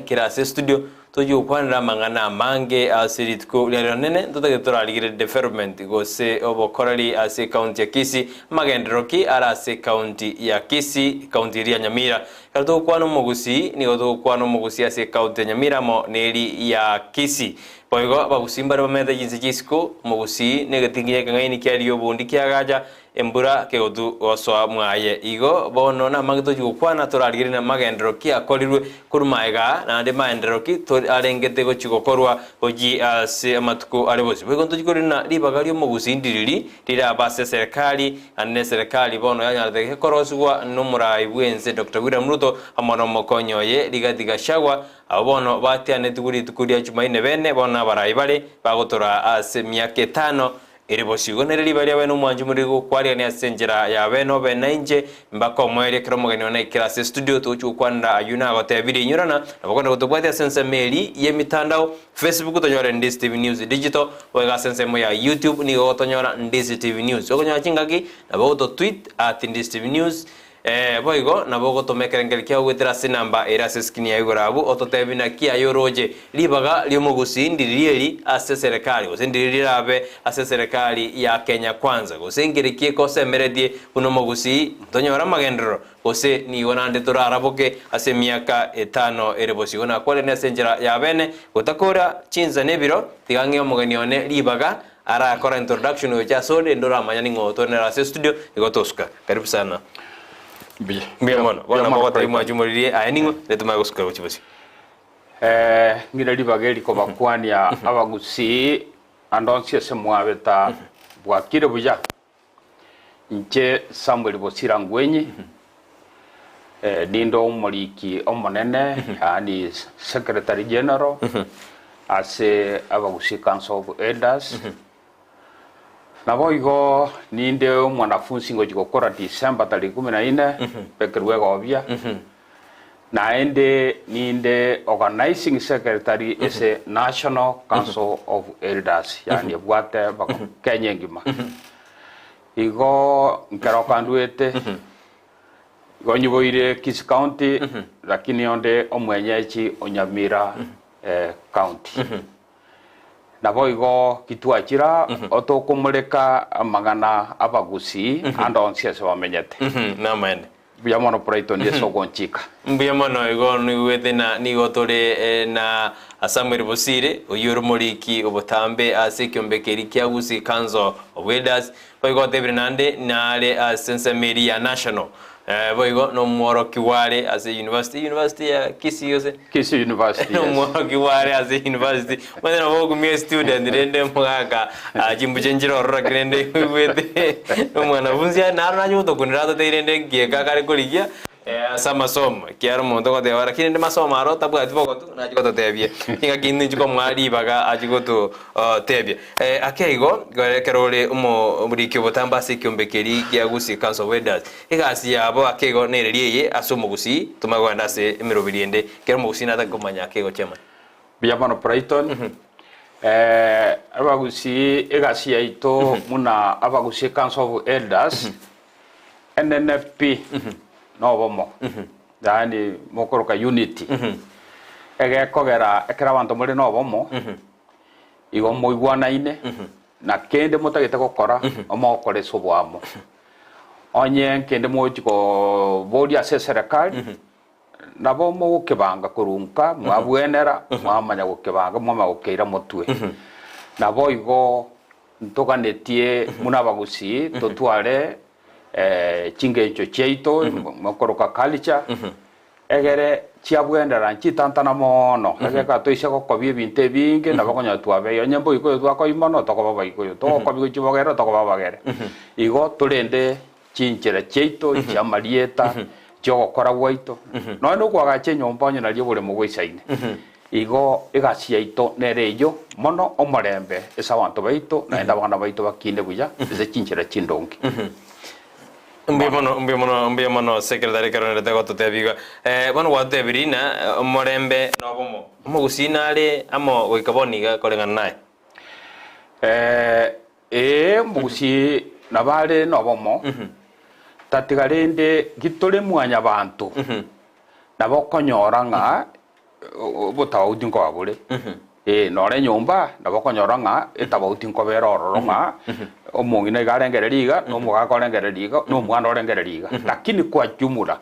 Naikire ase estudio tochie gokwanera amang'ana amange ase rituko ria rero nene ntotagete torarigererie development gose obokoreri ase ecounty ya Kisii, amagenderero ki are ase ecounty ya Kisii, ecounty eria ya Nyamira. Ekero togokwana omogusii nigo togokwana omogusii ase ecounty ya Nyamira amo neri ya Kisii. Boigo abagusii mbare bamenyete chinse chia isiko, omogusii negetinginya ekeng'aini kiaria obondi kiagacha, Embura kegotu gosoa mwaye. Igo bono namange tochia gokwana torarigererie namagenderero ki akorirwe korwa magega aa, naende maenderero ki arengete gochia gokorwa gochia ase amatuko are bosio. Boigo ntochia korina ribaga ri'omogusii ndiriri riraba ase eserekari, naende neserekari bono yanyarete gekorosigwa nomorai bw'ense Doctor William Ruto amo nomokonyi oye Rigathi Gachagua, abwo bono batianetigwe rituko ria Jumaine bene bono nabarai bare bagotoraa ase emiaka etano Ere bosio igo nere ribaga riabe nomwanchi more gokwarigania ase enchera yabe nobe nainche mbaka omoerio ekero omogeni one aikire ase estudio togochia gokwanera ayio nagotebirie inyorana nabo okogenda gotobwatia ase ensemo eri yemitandao Facebook tonyore Ndisi TV News Digital boigo ase ensemo ya YouTube nigo gotonyora Ndisi TV News okonyora chingaki nabo ogoto tweet at Ndisi TV News Ee, boigo nabo ogotoma ekerengerio kiao goetera ase enamba ere ase eskrini ya igoro abwo, ototebi naki aye oroche ribaga ri'omogusii ndiriri eri ase eserekari, gose ndiriri rirabe ase eserekari ya Kenya Kwanza, gose nkere ki ekosemeretie buna omogusii ntonyore amagenderero, gose nigo naende toraraboke ase emiaka etano ere bosio. Igo nakwarire ase enchera ya bene, gotakora chinsa na ebiro, tiga ng'e omogeni one ribaga Arakora introduction gocha asore ende oramanya ning'o otore nere ase studio igo tosuka. Karibu sana. Mbuya. Mbuya mono. Bono Mbuya mono nabo ogotebia Brighton. mwanche omoririe aye ning'o ere tomanye gosuka gochia bosio. Eh, ng'ire ribaga eri kobakwania abagusii ande onsi ase mwabeta bwakire buya. Inche Samuel Bosira Ngwenyi, eh, ninde omoriki omonene, yaani Secretary General ase Abagusii Council of Elders. Naboigo ninde omwanafunsi ngochia gokora December tariki ikomi na ine, mbekerwe egobia. Naende ninde Organizing Secretary ase National Council of Elders, yaani ebwate Kenya engima. Igo nkeroka ndwete, igo nyiboire Kisii County, lakini onde omwenyechi o Nyamira County. Naboigo gitwachira otokomoreka amang'ana abagusii ande onsi ase bamenyete. Namaene. Mbuya mono Brighton ase ogonchika. Mbuya mono igo noigwete na nigo tore na Samuel Bosire oyio ore omoriki obotambe ase ekiombe keria kia Gusii Council of Elders boigo otebire naende nare ase ensemo eria ya National boigo nomworokigwa are ase university university ya Kisii gose? Kisii University yes. Nomworokigwa are ase university omanyete nabo ogokumia estudent rende omogaka chimbuche nchire ororo lakini rende oigwete omwanafunzi aye naro nache gotokunera atotebi rende nkieka akare korigia ase amasomo ekiagera omonto ogoteba lakini rende masomo aro tabwati bogotu nache gototebia chingaki intwe inche komoa ribaga achie gototebia. Ake igo ekero ore omoriki obotambe ase ekiombe keria kia Gusii Council of Elders Egasi yabo ake igo nereria eye ase omogusii, tomanye kogenda ase emeroberi ende, ekero omogusii natake komanya ake igo chairman. Mbuya mono Brighton. Abagusii egasi yaito buna Abagusii Council of Elders, NNFP, nobomo, yaani mokoroka unity. Egekogera ekero abanto more nobomo, igo moigwanaine, na kende motagete gokora, omogokora ase oboamo. Onye nkende mogochia koboria ase eserekari, nabo mogokebanga korwa nka, mwabwenera, mwamanya gokebanga, mwamanya gokeira motwe. Naboigo ntoganetie buna abagusii totware chingencho chiaito, mokoroka culture, Egere chiabwenera nchitantana moono, egeka toise gokobia ebinto ebinge, nabo okonyora twabeire. Onye mboikoyo twakobia mono, tokoba abaikoyo, togokobia gochia bogere, tokoba abagere. Igo torende chinchera chiaito chi'amarieta, chi'ogokora gwaito, nonya na okoagacha enyomba onye nario oboremo bwaisaine. Igo egasi yaito nere eyio, mono omorembe ase abanto baito, naende abana baito bakine buya ase chinchera chindonge. Mbuya mono, mbuya mono, mbuya mono secretary ekero narete gototebia iga. Eh, bono gwatebirie ng'a omorembe na obomo. Omogusii nare amo goika bono iga koreng'ana naye. Eh, ee, omogusii nabo are na obomo, tatiga rende gitore mwanyabanto, nabo okonyora ng'a. Obotafauti nkoba bore, ee, nore enyomba nabo okonyora ng'a etafauti nkoba ere ororo ng'a omong'ina iga arengereria iga, na omogaka orengereria iga, na omwana orengereria iga. Lakini kwa jumla,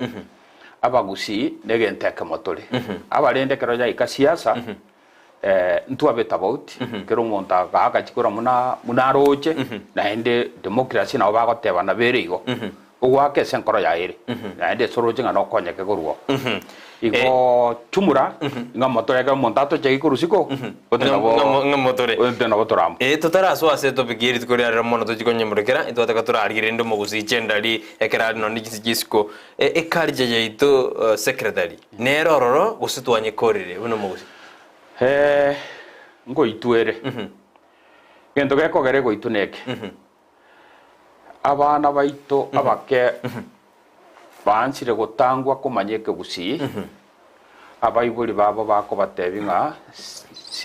abagusii na egento ekemo tore. Abarende ekero yaika siasa, ntwabe etafauti, kera omonto agaaka chikura buna buna aroche, naende democracy nabo bagoteba nabo ere igo. Ogoaka ase enkoro yaye ere, naende ase oroche ng'a nokonyeke korwa oo. Igo chumura, ng'a motore ekero omonto atochegi korwa isiko, ote nabo Ng'a motore. ote nabo tore amo. Eh, totarasoa ase etopic ye rituko ria rero mono tochie konyemorekera, intwataka torarigie rende omogusii chiendari ekero are nonye chinse chia isiko. E- eculture yaito eh, secretary, nere ororo gose twanyekorire buna omogusii? Eh, ngoitwere. Egento gekogera egoitwa neke. Abana baito abake baansire gotangwa komanya ekegusii, abaibori babo bakobatebia ng'a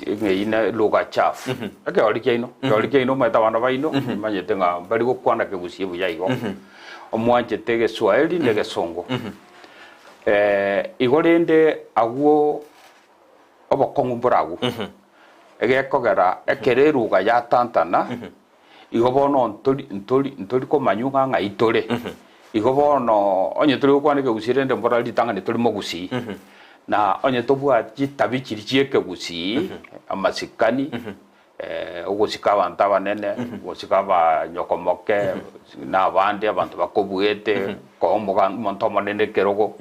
ng'a ne lugha chafu. Ekeori kiaino, ekeori kiaino omanyete abana baino, nimanyete ng'a mbari gokwana ekegusii buya igo. Omwanchete egeswahili na egesongo. Igo rende agwo obokong'u mbore agwo, egekogera ekero eruga yatantana, Igo bono ntori, ntori, ntori komanywa ng'a ng'ai tore. Igo bono onye tori gokwana ekegusii rende mbora ritang'ani tori mogusii. Na onye tobwati chitabi chiria chia ekegusii, amasikani, ogosika abanto abanene, ogosika abanyokomoke, na abande abanto bakobuete, koa omoga omonto omonene ekerogo.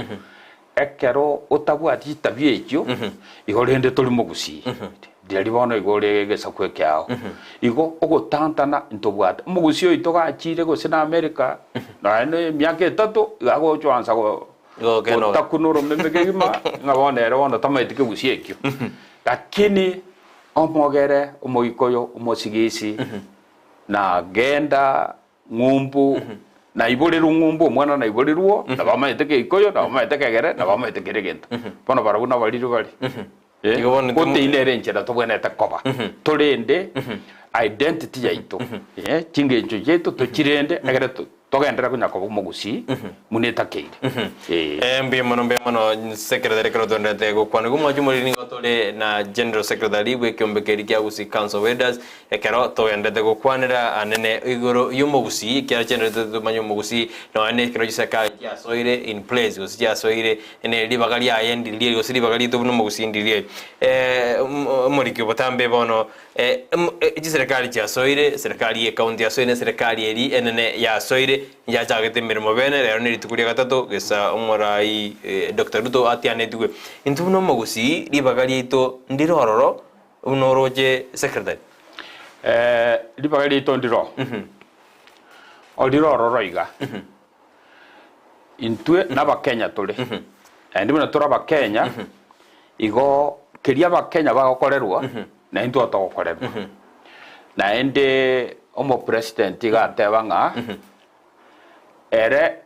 Ekero otabwati chitabia echio, igo rende tori mogusii, riria bono igo ore egesaku ekeao. Igo ogotantana ntobwate. Omogusii oito gachire gose na America, nonya na emiaka etato, iga agochoansa go Gokenoga. gotakuna oromeme kegima, ng'a bono ere bono tamaeti kegusii ekio. Lakini omogere, omoikoyo, omosigisi, na genda Ng'umbu, naiborerwe ng'umbu, omwana naiborerwe, nabo amanyete keikoyo, nabo amanyete kegere, nabo amanyete kera egento. Bono barabwo nabariri bare. Eh, Igo bono gose eyio nere enchera tobwenerete koba. Torende identity yaito, eh, chingencho chiaito tochirende egere to- togenderere konya koba omogusii buna etakeire. Eh. Eh, mbuya mono mbuya mono secretary ekero twenderete gokwana igo omwancho omoriri nigo tore na general secretary bw'ekeombe keria kia Gusii Council of Elders Ekero togenderete gokwanera anene igoro y'omogusii, ekiagera chienderete tomanye omogusii, nonya nekero chiserikali chiasoire in place gose chiasoire ne ribaga riaye ndirieri gose ribaga riaito buna omogusii ndirieri. Omoriki obotambe bono chiserikali chiasoire, eserikali ye county yasoire na eserikali eria enene yasoire, yachagete emeremo bene, rero ne rituko ria gatato gesa omorai Doctor Ruto atianetigwe. Intwe buna omogusii ribaga riaito ndire ororo. Buna oroche secretary. Eh, ribaga riaito ndiro. Orire ororo iga. Intwe nabakenya tore. Naende buna tore abakenya, igo keria abakenya bagokorerwa, na intwe togokorerwa. Naende omopresident iga ateba ng'a ere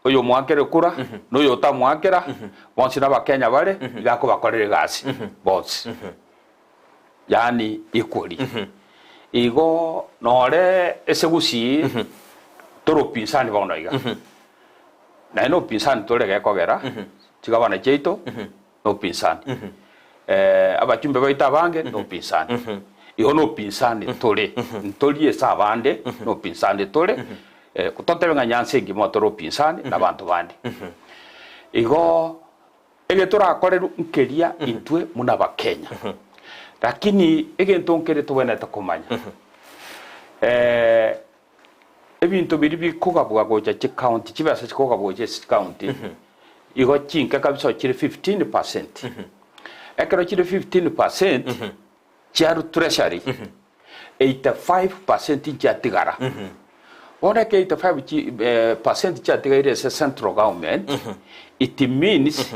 Oyomoakera ekura, na oyotamoakera, bonsi nabakenya bare, iga akobakorera egasi bonsi. Yaani equally. Igo nore ase gusii tore upinzani bono iga. Naende upinzani tore gekogera, chigavana chiaito na upinzani. Abachumbe baito abange na upinzani. Igo na upinzani tore, ntori ase abande, na upinzani tore, totebe ng'a Nyanza engima tore upinzani na abanto bande. Igo egetorakorerwe nkeria intwe buna abakenya. Lakini egento nkere tobwenerete komanya, Ebinto biria bikogabwa gocha chicounty, chibesa chikogabwa gocha ase chicounty, igo chinke kabisa chire 15%. Ekero chire 15% chiarwa treasury, 85% nchiatigara. Bono ekero 85 chi percent chiatigaire ase central government, it means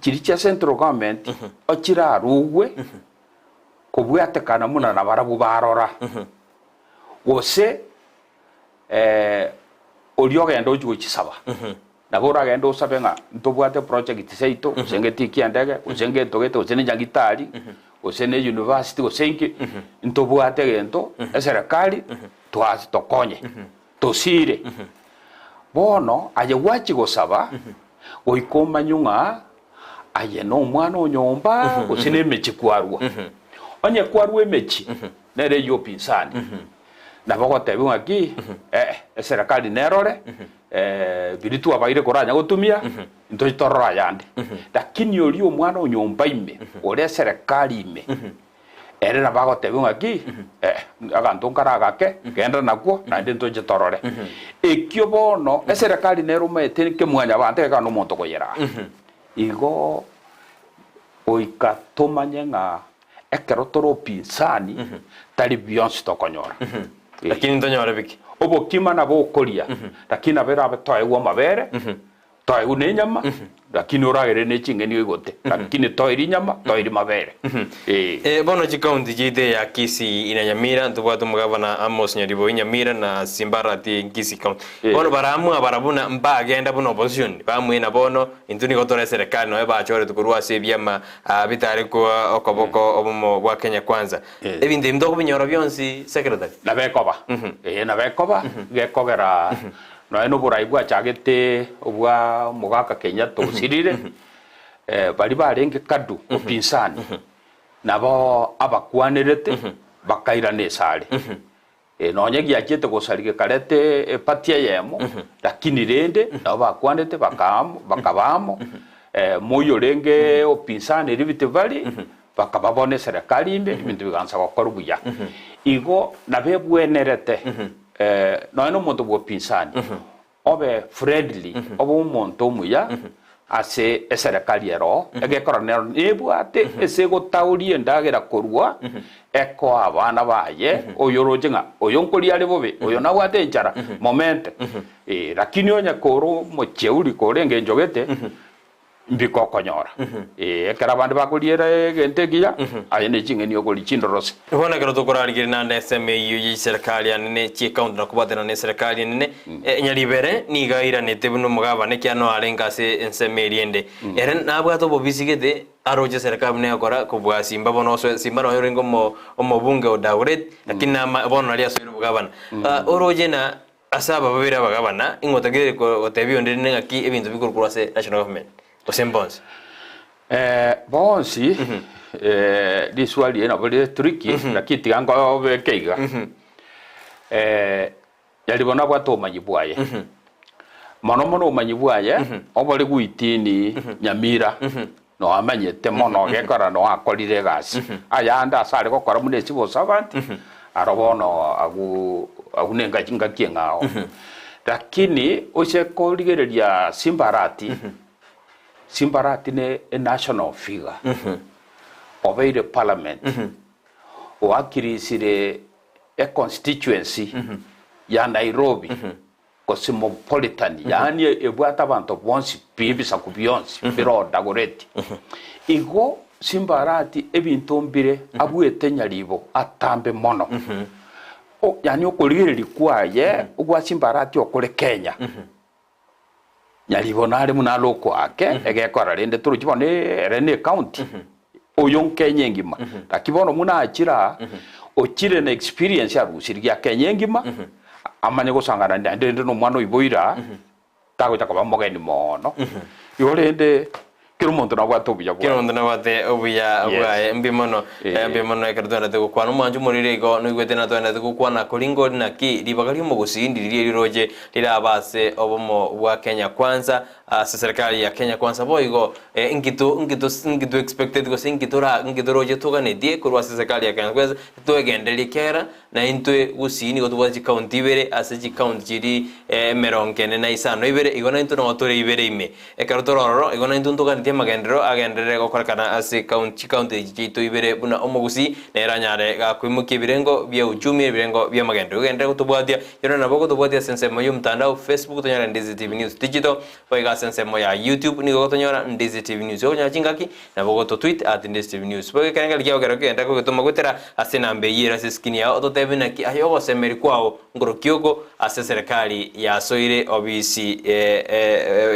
chiria chia central government ochirarugwe kobwatekana buna nabarabwo barora. Gose oria ogenda ochia gochisaba, nabo oragende osabe ng'a ntobwate project seito, gose ngeti ki'endege, gose ngento gete, gose ne nyagitari, gose ne university, gose inki, ntobwate egento, eserekari twase tokonye, tosire. Bono aye gwachia gosaba, goika omanywe ng'a. Aye nomwana o nyomba gose nemechie kwarua? Onye kwarua emechie, nere eyio upinzani. Nabo ogotebiwa ng'aki, eh, eserekari nerore, biria twabaire koranya gotumia, intoche torore ayande. Lakini oria omwana o nyomba ime, ore eserekari ime, ere nabo agotebiwa ng'aki, eh, aganto nkare agake, genda nakwo, naende ntoche torore. Ekio bono, eserekari nere omanyete kemwanyabanto egekogera nomonto okoyeraa. Igo goika tomanye ng'a ekero tore upinzani tari bionsi tokonyora. Eh. Lakini ntonyore biki? Obokima nabo okoria, lakini nabo erabe toegwe amabere, toegwe na enyama, lakini oragere ne ching'eni oigote, lakini toerie nyama, toerie mabere. Eh. Eh, bono chikaunti chiaito eya Kisii na Nyamira ntobwate omogavana Amos Nyariboi Nyamira na Simbarati Kisii County. Eh. Bono baramua bara buna mbagenda buna opposition bamwena bono intwe nigo tore eserekari noe bachoretwe korwa ase ebiama ah, bitare koa okoboko obomo bwa Kenya Kwanza. Eh. Ebinto ebi ntokobinyora bionsi secretary. Nabo ekoba, ee nabo ekoba, gekogera nonya na oborai bwachagete obwa omogaka Kenyatta osirire, baria barenge kadu upinzani, nabo abakwanerete bakairana esare. Nonya giachete gosaria gekareta eparty eyemo, lakini rende nabo bakwanete bakaamo bakaba amo, moyio orenge upinzani Rift Valley, bakaba bono eserekari ime, ebinto bigaansa gokorwa buya. Igo nabebwenerete nonya na omonto bwa upinzani, obe friendly, obe omonto omuya ase eserekari ero, egekora nero nebwate ase egotaoria endagera korwa ekoa abana baye, oyo oroche ng'a oyo nkoria are bobe, oyo nabwate enchara, momente. Eh, lakini onye kore omocheuri kore engencho gete, mbika okonyora. Ee, ekero abande bakoriera egento ekiya, aye ne ching'eni okoria chindorose. Bono ekero tokorarigereria naende ensemo eyio ye chiserekari anene chi'ecounty na kobwaterana ne eserekari enene, Nyaribere nigo airanete buna omogabane ekiagera noyo arenge ase ensemo eria ende. Ere nabwate obobisi gete aroche eserekari buna egokora kobua Simba bono osoe Simba noyo orenge omo omobunge o Dagoretti, lakini nama bono naria asoire obogabana. Oroche na Ase aba babere abagabana, ing'o otakeire gotebia onde rinde ng'aki ebinto bikorwa korwa ase national government, gose mbonsi? Bonsi, riswali eri nabo rire tricky, lakini tiga nkobeke iga. Nyaribo nabwate obomanyi bwaye. Mono mono obomanyi bwaye, obore gwitini Nyamira, noamanyete mono gekora noakorire egasi. Ayande ase are gokora buna ecivil servant, aro bono agwo agwo ne engaki engaki eng'ao. Lakini oise korigereria Simbarati, Simbarati ne enational figure, obeire parliament, oakirisire econstituency ya Nairobi, Cosmopolitan, yaani ebwate abanto bonsi pi, ebisaku bionsi bire oo Dagoretti. Igo Simbarati ebinto mbire abuete nyaribo atambe mono. O, yaani okorigereria kwaye gwa Simbarati okore Kenya. Nyaribo nare buna are okoake egekora rende torochi bono ere ne ecounty oyo nkenya engima. Naki bono buna achire aa ochire na experience arusirie gia Kenya engima amanye gosangana naende rende na omwana oiboire aa tagocha koba omogeni moono. Igo rende kera omonto nabwate obuya Kera bwaye. omonto nabwate obuya Yes. bwaye. Mbuya mono, Eh. mbuya mono ekero twenderete gokwana. Omwancho omoriri igo noigwete natwenderete gokwana koringa ori naki ribaga ri'omogusii ndiriria riroche rirabe ase obomo bwa Kenya Kwanza ase serikali ya Kenya Kwanza boigo inki to inki to inki to expected gose inki tora inki toroche toganetie korwa ase serikali ya Kenya Kwanza twegendererie kera na intwe gusii nigo tobwate chikaunti ibere ase chikaunti chiria emerongo ene na isano ibere igo naintwe nogo tore ibere ime. Ekero tore ororo, igo naintwe ntoganetie amagenderero agenderere gokorekana ase chikaunti echi chiaito ibere buna omogusii nere anyare gakoimokia ebirengo bia uchumi ebirengo bi'amagenderero. Ogenderere gotobwatia, yonde nabo ogotobwatia ase ensemo y'omotandao Facebook tonyore Ndizi TV News Digital, boigo ase ensemo ya YouTube nigo ogotonyora Ndizi TV News. Okonyora chingaki nabo ogototweet at Ndizi TV News. Boigo ekerengerio kiao ekero kegenderere kogetoma goetera ase enamba eyio ere ase eskrini yao ototebie naki aye ogosemeria kwao Nkorokia oko ase serikali yasoire obisi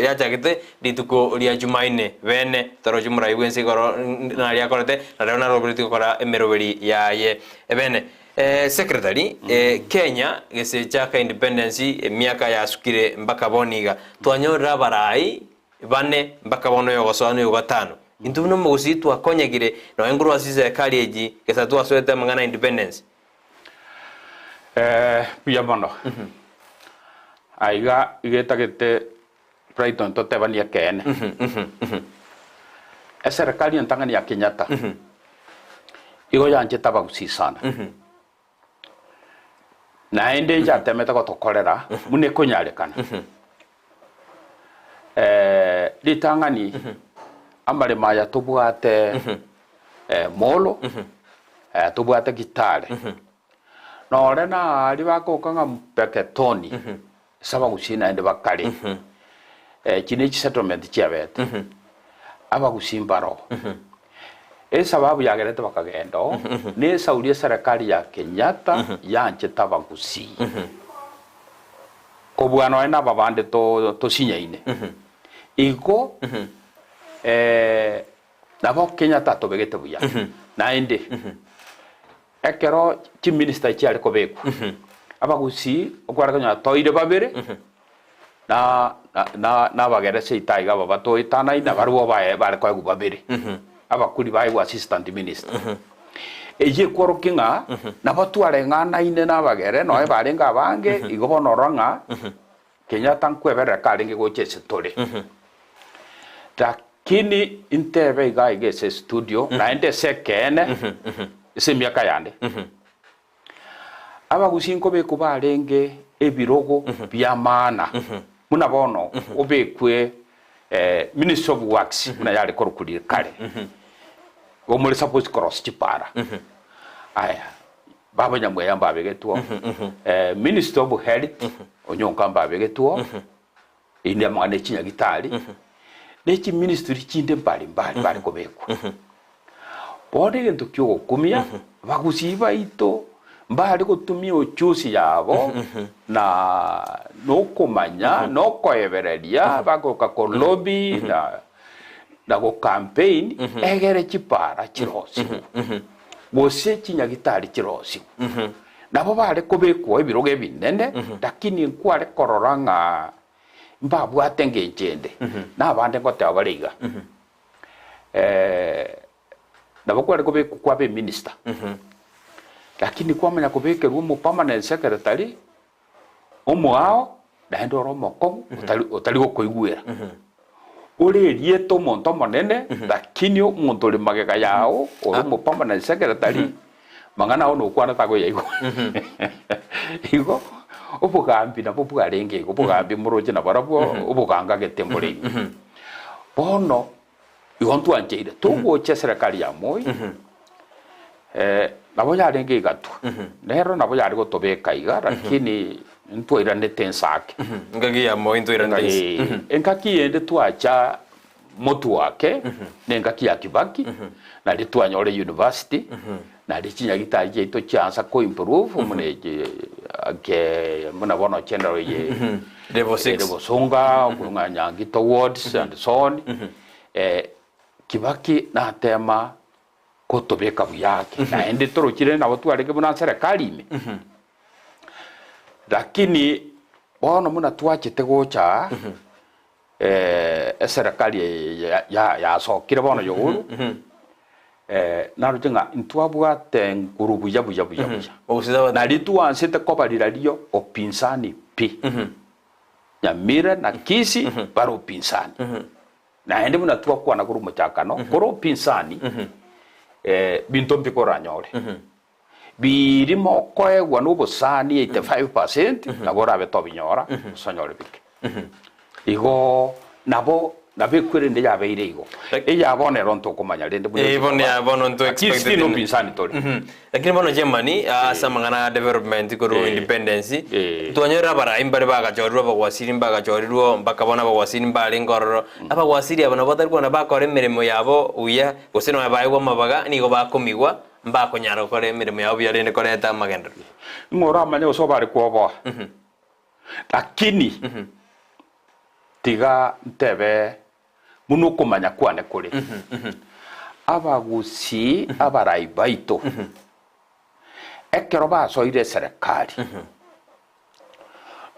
yachagete rituko ria Jumaine bene torochi omorai bwense igoro naria akorete na rero naroberetie gokora emeroberi yaye bene. Secretary Kenya gesechaka independence emiaka yasukire mpaka bono iga twanyorire abarai bane mpaka bono oyogosoa noyo gatano. Intwe buna omogusii twakonyegire nonya nkorwa ase chiserekari echi gesa twasoete amang'ana a independence. Mbuya mono. Aiga iga etagete Brighton totebanie ekeene. Eserekari entang'ani ya Kenyatta igo yanchete abagusii sana. Naende nchatemete gotokorera buna ekonyarekana. Ritang'ani amaremo aya tobwate Molo, aya tobwate Kitale, nore naria bakoka ng'a Mpeketoni, ase abagusii naende bakare, echi ne chisettlement chiabete, abagusii mbaroo. Esababu yagerete bakagenda oo, nesauri eserekari ya Kenyatta yanchete abagusii. Kobua nonya naba bande tosinyaine. Igo nabo Kenyatta atobegete buya. Naende ekero chiminista chiare kobekwa, abagusii okware konyora toire babere na na abagere seito iga aba batoetanaine nabarabwo baye bare koegwa babere, abakuri baegwa assistant minister. Eyio ekworokia ng'a nabo twareng'anaine na abagere nonya barenge abange, igo bono orora ng'a Kenyatta nkweberereka arenge gocha ase tore. Lakini intebe iga iga ase estudio naende ase ekeene ase emiaka yande. Abagusii nkobekwa barenge ebirogo bi'amaana, buna bono obekwe Ministry of Works buna yare korokwa riria kare, igo more supposed korosia chipara. Aya, baba Nyamweya mbabegetwe oo, Ministry of Health, Onyonka mbabegetwe oo, erinde amang'ana e chinyagitari, ne chiministry chinde mbari mbari bare kobekwa. Bono egento ki'ogokumia, abagusii baito mbare gotumia ochusi yabo na nokomanya na okoebereria bagoka ko lobby na na go campaign egere chipara chirosigwe gose chinyagitari chirosigwe. Nabo bare kobekwa ebirogo ebinene lakini nkware korora ng'a mbabwate engencho ende. Na abande ngoteba bare iga. Nabo kware kobekwa kwaba eminister, lakini kwamanya kobekerwa omo permanent secretary, omoao, naende ore omokong'u otari otari gokoigwera. Ore erieta omonto omonene, lakini omonto ore magega yao, ore omo permanent secretary, mang'ana ao nokwana takoyaigwa. Igo, obogambi nabo bwarenge igo, obogambi moroche nabarabwo, obogangagete mbore ime. Bono, igo ntwancheire, togocha eserekari ya Moi, nabo yarenge igatwa, nero nabo yare gotobeka iga, lakini ntwairanete ense ake. Engaki ya Moi ntwairanete ense. Engaki yende twacha motwe ake, na engaki ya Kibaki, nario twanyora university, nario chinyagitari chiaito chiansa ko improve buna echi ake buna bono general eye Level six. ere Bosonga, okwo ng'a Nyangito wards and so on, Kibaki natema gotobeka buya ake, naende torochire nabo twarenge buna serikali ime, lakini bono buna twachete gocha aa, Eserekari eye yasokire bono ya Uhuru, naroche ng'a ntwabwate nguru buya buya buya buya. Nario twansete koba rirario upinzani pi. Nyamira na Kisii bare upinzani. Naende buna twakwana korwa omochakano, kore upinzani, binto mbikoranyore. Biiri mokoegwa nobosani 85 percent nabo orabe tobinyora gose onyore bike. Igo nabo nabo ekwerende yabeire igo. Eya bono ero ntokomanya rende buna Eh, bono ya bono nto Lakini expected still nobinzani tore. Lakini bono Germany ase amang'ana a development korwa Eh. independence Eh. twanyorire abarai mbare bagachorirwe abagwasiri mbagachorirwe mpaka bono abagwasiri mbarenge ororo. Abagwasiri aba nabo batari kogenda bakora emeremo yabo buya gose nonya baegwa amabaga nigo bakomigwa Mbakonyara gokora emeremo yabo buya rende koreta amagenderero. Ng'o oramanye gose obare kwoboa? Lakini tiga ntebe buna okomanya kwane kore, abagusii abarai baito ekero basoire eserekari,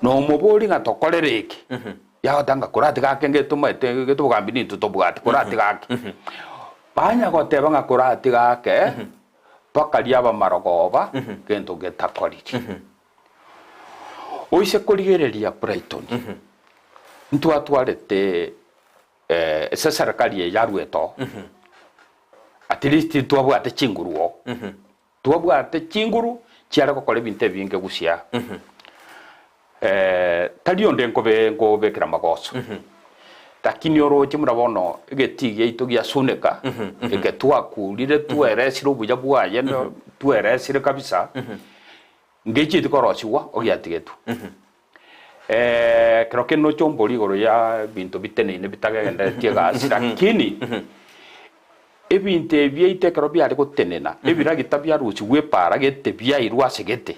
nomobori ng'a tokorere eke. Yagoteba ng'a koratiga ake ngetomanyete gete obogambi nintwe tobwate, koratiga ake. Banya goteba ng'a koratiga ake, bakaria abamarogoba gento getakoriri. Oise korigereria Brighton, ntwatwarete ase eserekari eye yaruete oo, at least ntwabwate chinguru oo. Twabwate chinguru chiare gokora ebinto ebinge gusia. Tari onde nkobe nkobekera magoso. Lakini oroche buna bono egetii giaito giasuneka, eke twakurire tweresire obuya bwaye tweresire kabisa, ngechieti korosigwa ogiatigetwe. Ekero kende noche ombori igoro ya ebinto biteneine bitagenderetie egasi, lakini ebinto ebi biaito ekero biare gotenena, ebiragita biarusigwe epaara gete biairwe ase gete.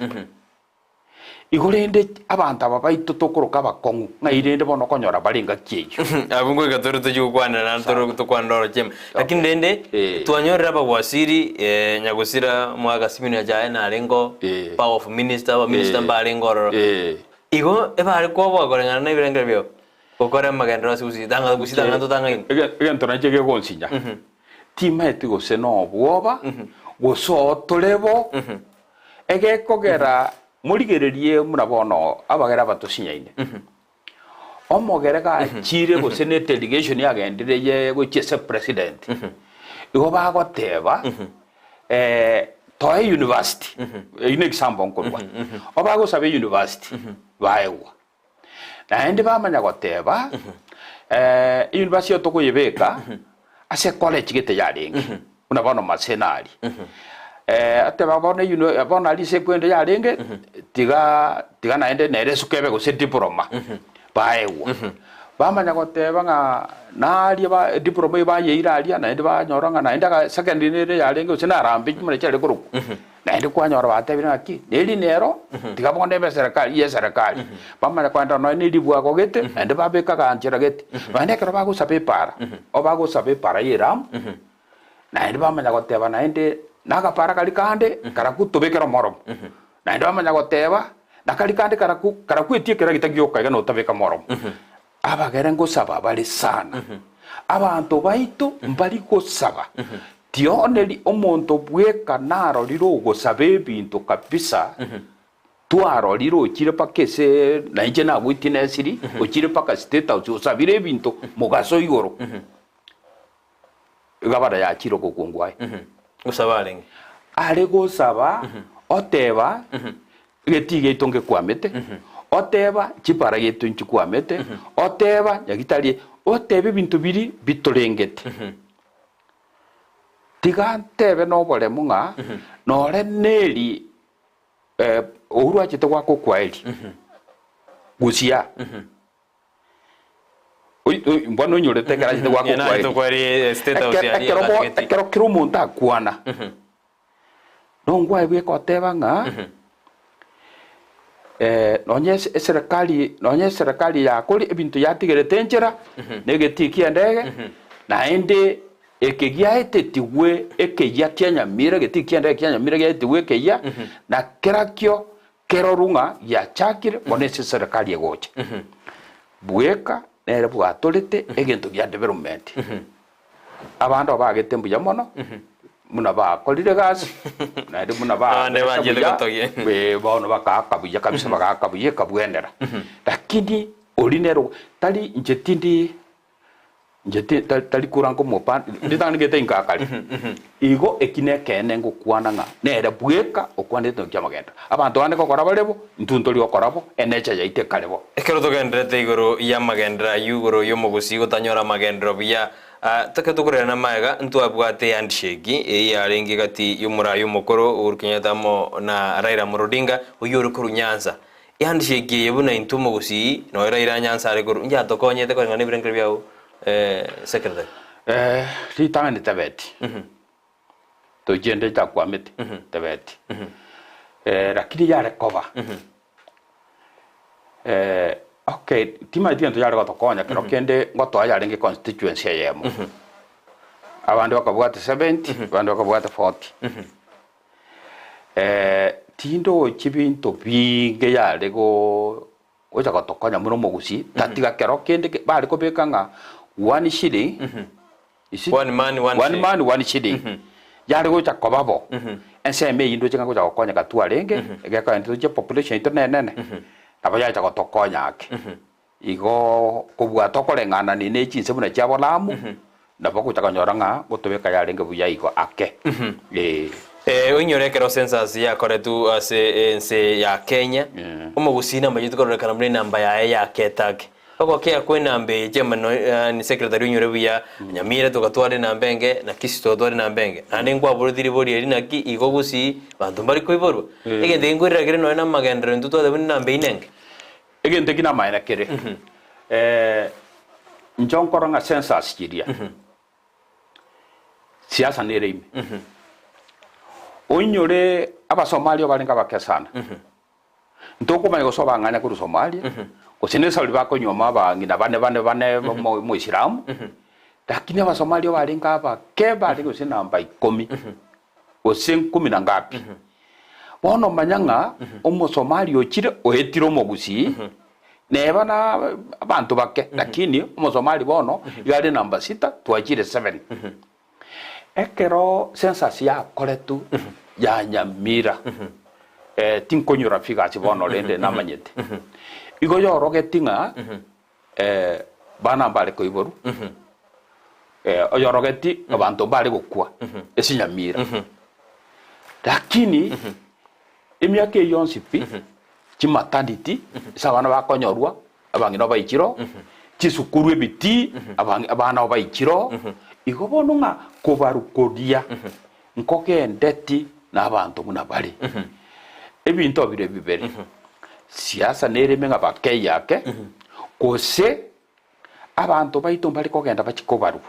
Igo rende abanto aba baito tokoroka abakong'u, ng'ai rende bono okonyora bare engaki eyio? Abwo ngoika tore tochie gokwanera naende tore tokwanere orochema. Lakini rende Eh. twanyorire abagwasiri eh, nyagosira omwaka Simeon Nyachae narenge oo, Eh. powerful minister, abaminister Eh. mbarenge ororo. Eh. Igo ebare koboa koreng'ana na ebirengero biabo, gokora amagenderero ase gusii, tanga gusii tang'ana totang'aini. Ege- Egento nainche kegonsinya, timaeti gose nobwoba, gose otore bo, egekogera morigererie buna bono abagere abatosinyaine. Omogere gachire gose ne delegation yagendire ye gochia ase president, igo bagoteba toe university, eyio ne example nkorwa, obagosaba university baegwa. Naende bamanya goteba university eye tokoyebeka ase ecollege gete yarenge, buna bono Maseno aria. Ateba bono eywo bono aria ase ekwende yarenge, tiga tiga naende nere esuka ebe gose diploma, baegwa. Bamanya goteba ng'a naria ba diploma eywo bayeira aria naende banyora ng'a naende aga secondary nere yarenge gose na harambee chimuna chiare korokwa. Naende kwanyora batebire ng'aki, neri nero, tiga bono ebe eserekari y'eserekari. Bamanya kogenda nonya ne ribwago gete, naende babeka aganchera gete. Naende ekero bagosaba epaara, o bagosaba epaara y'eramu, naende bamanya goteba naende, na agapaara karia kande, karakwo tobekere omoromo. Naende bamanya goteba, na karia kande karakwo, karakwetie ekeragita gioka iga notabeka moromo. Abagere ngosaba bare sana. Abanto baito mbari gosaba. Tioneri omonto bweka narorire ogosaba ebinto kabisa, twarorire ochire mpaka ase nainche nagwitinesiri, ochire mpaka State House osabire ebinto mogaso igoro. Egabara yachire ogokongwa aye. Gosaba arenge. Are gosaba oteba egetii giaito ngekwamete, oteba chipara giaito nchikwamete, oteba nyagitari, oteba ebinto biria bitorengete. Tiga ntebe noboremu ng'a nore neri Uhuru achete goaka okwaeri gosia. Bono onyorete ekero achete goaka Naye okwaeri. tokweri State House Eke- yaria ekero bo- atageti. ekero kera omonto akwana nongwae bweka oteba ng'a nonye ese- eserekari nonye eserekari yakori ebinto yatigerete enchera na egetii kia endege naende eke giaetetigwe ekeyia kia Nyamira egetii kia endege kia Nyamira giaetigwe ekeyia na kerakio Kerorwe ng'a giachakire bono ase eserekari egocha. Bweka nere bwatorete egento gia development. Abande obaagete mbuya mono, buna bakorire egasi, naende buna Abande baberete banchete buya, gotogia. eh, bono bakaaka buya kabisa bagaaka buya ekabwenera. Lakini oria nere tari inche tindi Inche ti- ta- tari kura nkomopa ritang'ani gete inka kare. Igo eki nekeene ngokwana ng'a nere bweka okwanete nonki amagendo. Abanto bande gokora bare bo, intwe ntori gokora bo, enecha yaito ekare bo. Ekero togendererete igoro y'amagenderero ayio igoro y'omogusii gotanyora amagenderero buya, ah, ekero tokorerana magega ntwabwate ehandshake eyio yarenge gati y'omoraia omokoro Uhuru Kenyatta amo na Raila Amolo Odinga oyio ore korwa Nyanza. Ehandshake eye buna intwe omogusii noyo Raila Nyanza are korwa inche atokonyete koreng'ana nebirengererio biao secretary. Ritang'ani tebeti, tochiende takwamete tebeti, lakini yare koba okay timanyeti gento yare gotokonya kero kende ngotoa yarenge constituency eyemo, abande bakabwate 70, abande bakabwate 40. Tindochi binto binge yare go. Gocha gotokonya buna omogusii, tatiga kero kende ke- bare kobeka ng'a one shilling, is it? One man, one One shilling. man, one shilling. Yare gocha koba bo. Ensemo eyio ndoche ng'a gocha gokonyeka twarenge, egekogera toche population yaito nenene, nabo yacha gotokonya ake. Igo kobua tokoreng'anani ne chinse buna chia Balamu, nabo ogocha konyora ng'a gotobeka yarenge buya igo ake. Ee. Eh, oinyore ekero census yakoretwe ase ense ya Kenya, omogusii namanyete kororekana buna enamba yaye yaketa ake. Ogokea kwa enamba eye chairman yaani secretary oinyore buya, Nyamira togatwara enamba enge, na Kisii togatwara enamba enge. Naende nkwaboretie ribori eri naki igo gusii banto mbari koiborwa. Egento eke nkoirera kere nonya na amagenderero intwe twateba buna enamba eyio nenge. Egento eki namaene kere, inche nkorora ng'a census chiria, siasa nere ime. Oinyore Abasomalia barenge abake sana, ntokomanya gose obang'anya korwa Somalia, gose ne esauri bakonyuoma abang'ina bane bane bane omoisilamu, lakini Abasomalia barenge abake barenge gose namba ikomi, gose nkumi na ngapi. Bono manya ng'a Omosomali ochire oetire omogusii, neba na abanto bake, lakini Omosomali bono iga are namba sita, twachire seven. Ekero census yakoretwe ya Nyamira, tinkonyora figures bono rende namanyete, igo yorogeti ng'a bana mbare koiborwa, oyorogeti abanto mbare gokwa ase Nyamira. Lakini emiaka eyio yonsi pi, chimaternity ase abana bakonyorwa, abang'ina baichire oo, chisukuru ebitii, abana baichire oo, igo bono ng'a kobarukoria nkogendeti na abanto buna bare. Ebinto bire bibere, siasa nereme ng'a bakeye ake, gose abanto baito mbare kogenda bachie kobarwa,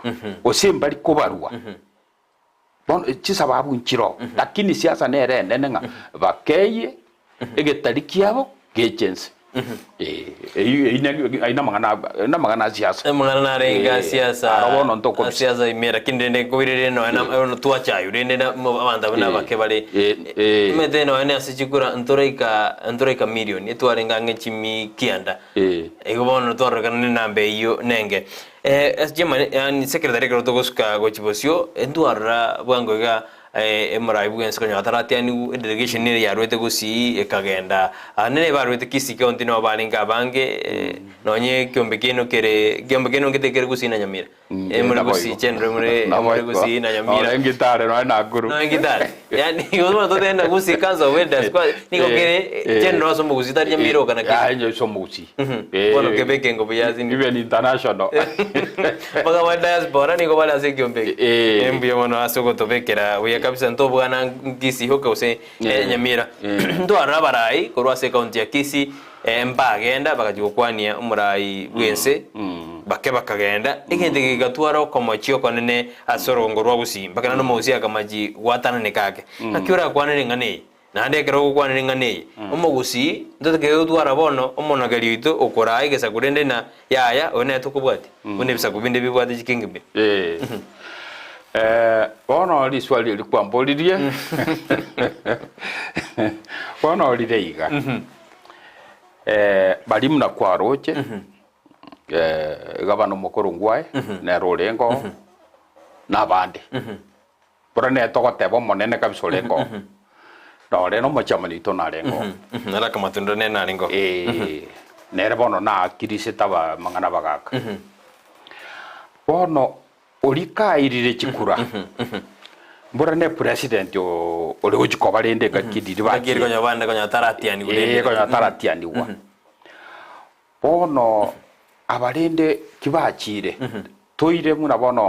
gose mbari kobarwa. Bono chisababu nchiroo, lakini siasa nere enene ng'a bakeye egetari kiabo geche ense. Eh, eyio eyio ne- ayio namang'ana namang'ana a siasa. Amang'ana narenge a Eh, siasa aro bono a ntokobisa. siasa ime lakini rende nkoirere nonya na bono twachaywa rende na mo abanto abwo Eh, nabake bare eh, eh. emete nonya na ase chikura ntoraika ntoraika million etwarenge ang'e chimi kianda Eh. igo bono twarorekana na enamba eyio nenge. Ase chiamani yaani secretary ekero togosuka gochia bosio ntwarora bwango iga Emorai bwensi konya ataratianigwe, edelegation ere yarwete gusii ekagenda aa nere barwete Kisii county nabo barenge abange nonye ekiombe kiaino kere ekiombe kiaino nkete kere gusii na Nyamira more gusii general more more gusii na Nyamira Nonye Kitale nonye Nakuru nonye Kitale yaani igo bono totebe ng'a Gusii council of elders kwa nigo kere general ase omogusii tari Nyamira oka na Kisii Aye ase omogusii bono kebeke engo buya ase Even international Mpaka ba diaspora nigo bare ase ekiombe eke. Eh. Eh, mbuya mono ase ogotobekera buya kabisa ntobwana Kisii hoka gose eh, Nyamira. Ntwarora abarai korwa ase ekaunti ya Kisii eh, mbagenda bagachia gokwania omorai bw'ense bake bakagenda egento eke gegatwara okomochia okonene ase orogongo rwa Gusii mpaka naende omogusii akamachi gwatananeka ake. Naki orakwanere eng'ana eye? Naende ekero ogokwanera eng'ana eye, omogusii, ntotakeire gotwara bono omonogeri oito okoraa egesaku rende na yaya, oyo nere tokobwatia, buna ebisaku binde bibwate chikingdom. Eh, bono riswali eri kwamboririe, bono rire iga, baria buna kwaroche, gavana omokorongwa aye, nere orenge oo, na abande. Buna nere togoteba Omonene kabisa orenge oo, nore nomochiamani oito narenge oo. Nere akamatunda nere narenge oo. Ee, nere bono naakirisete amang'ana abagaaka. Bono oria kairire chikura, mbora ne president ore gochia koba rende engaki riria Engaki eri bachire. konya bande konya taratianigwa rende. Ee, konya taratianigwa. Bono aba rende tibachire, toire buna bono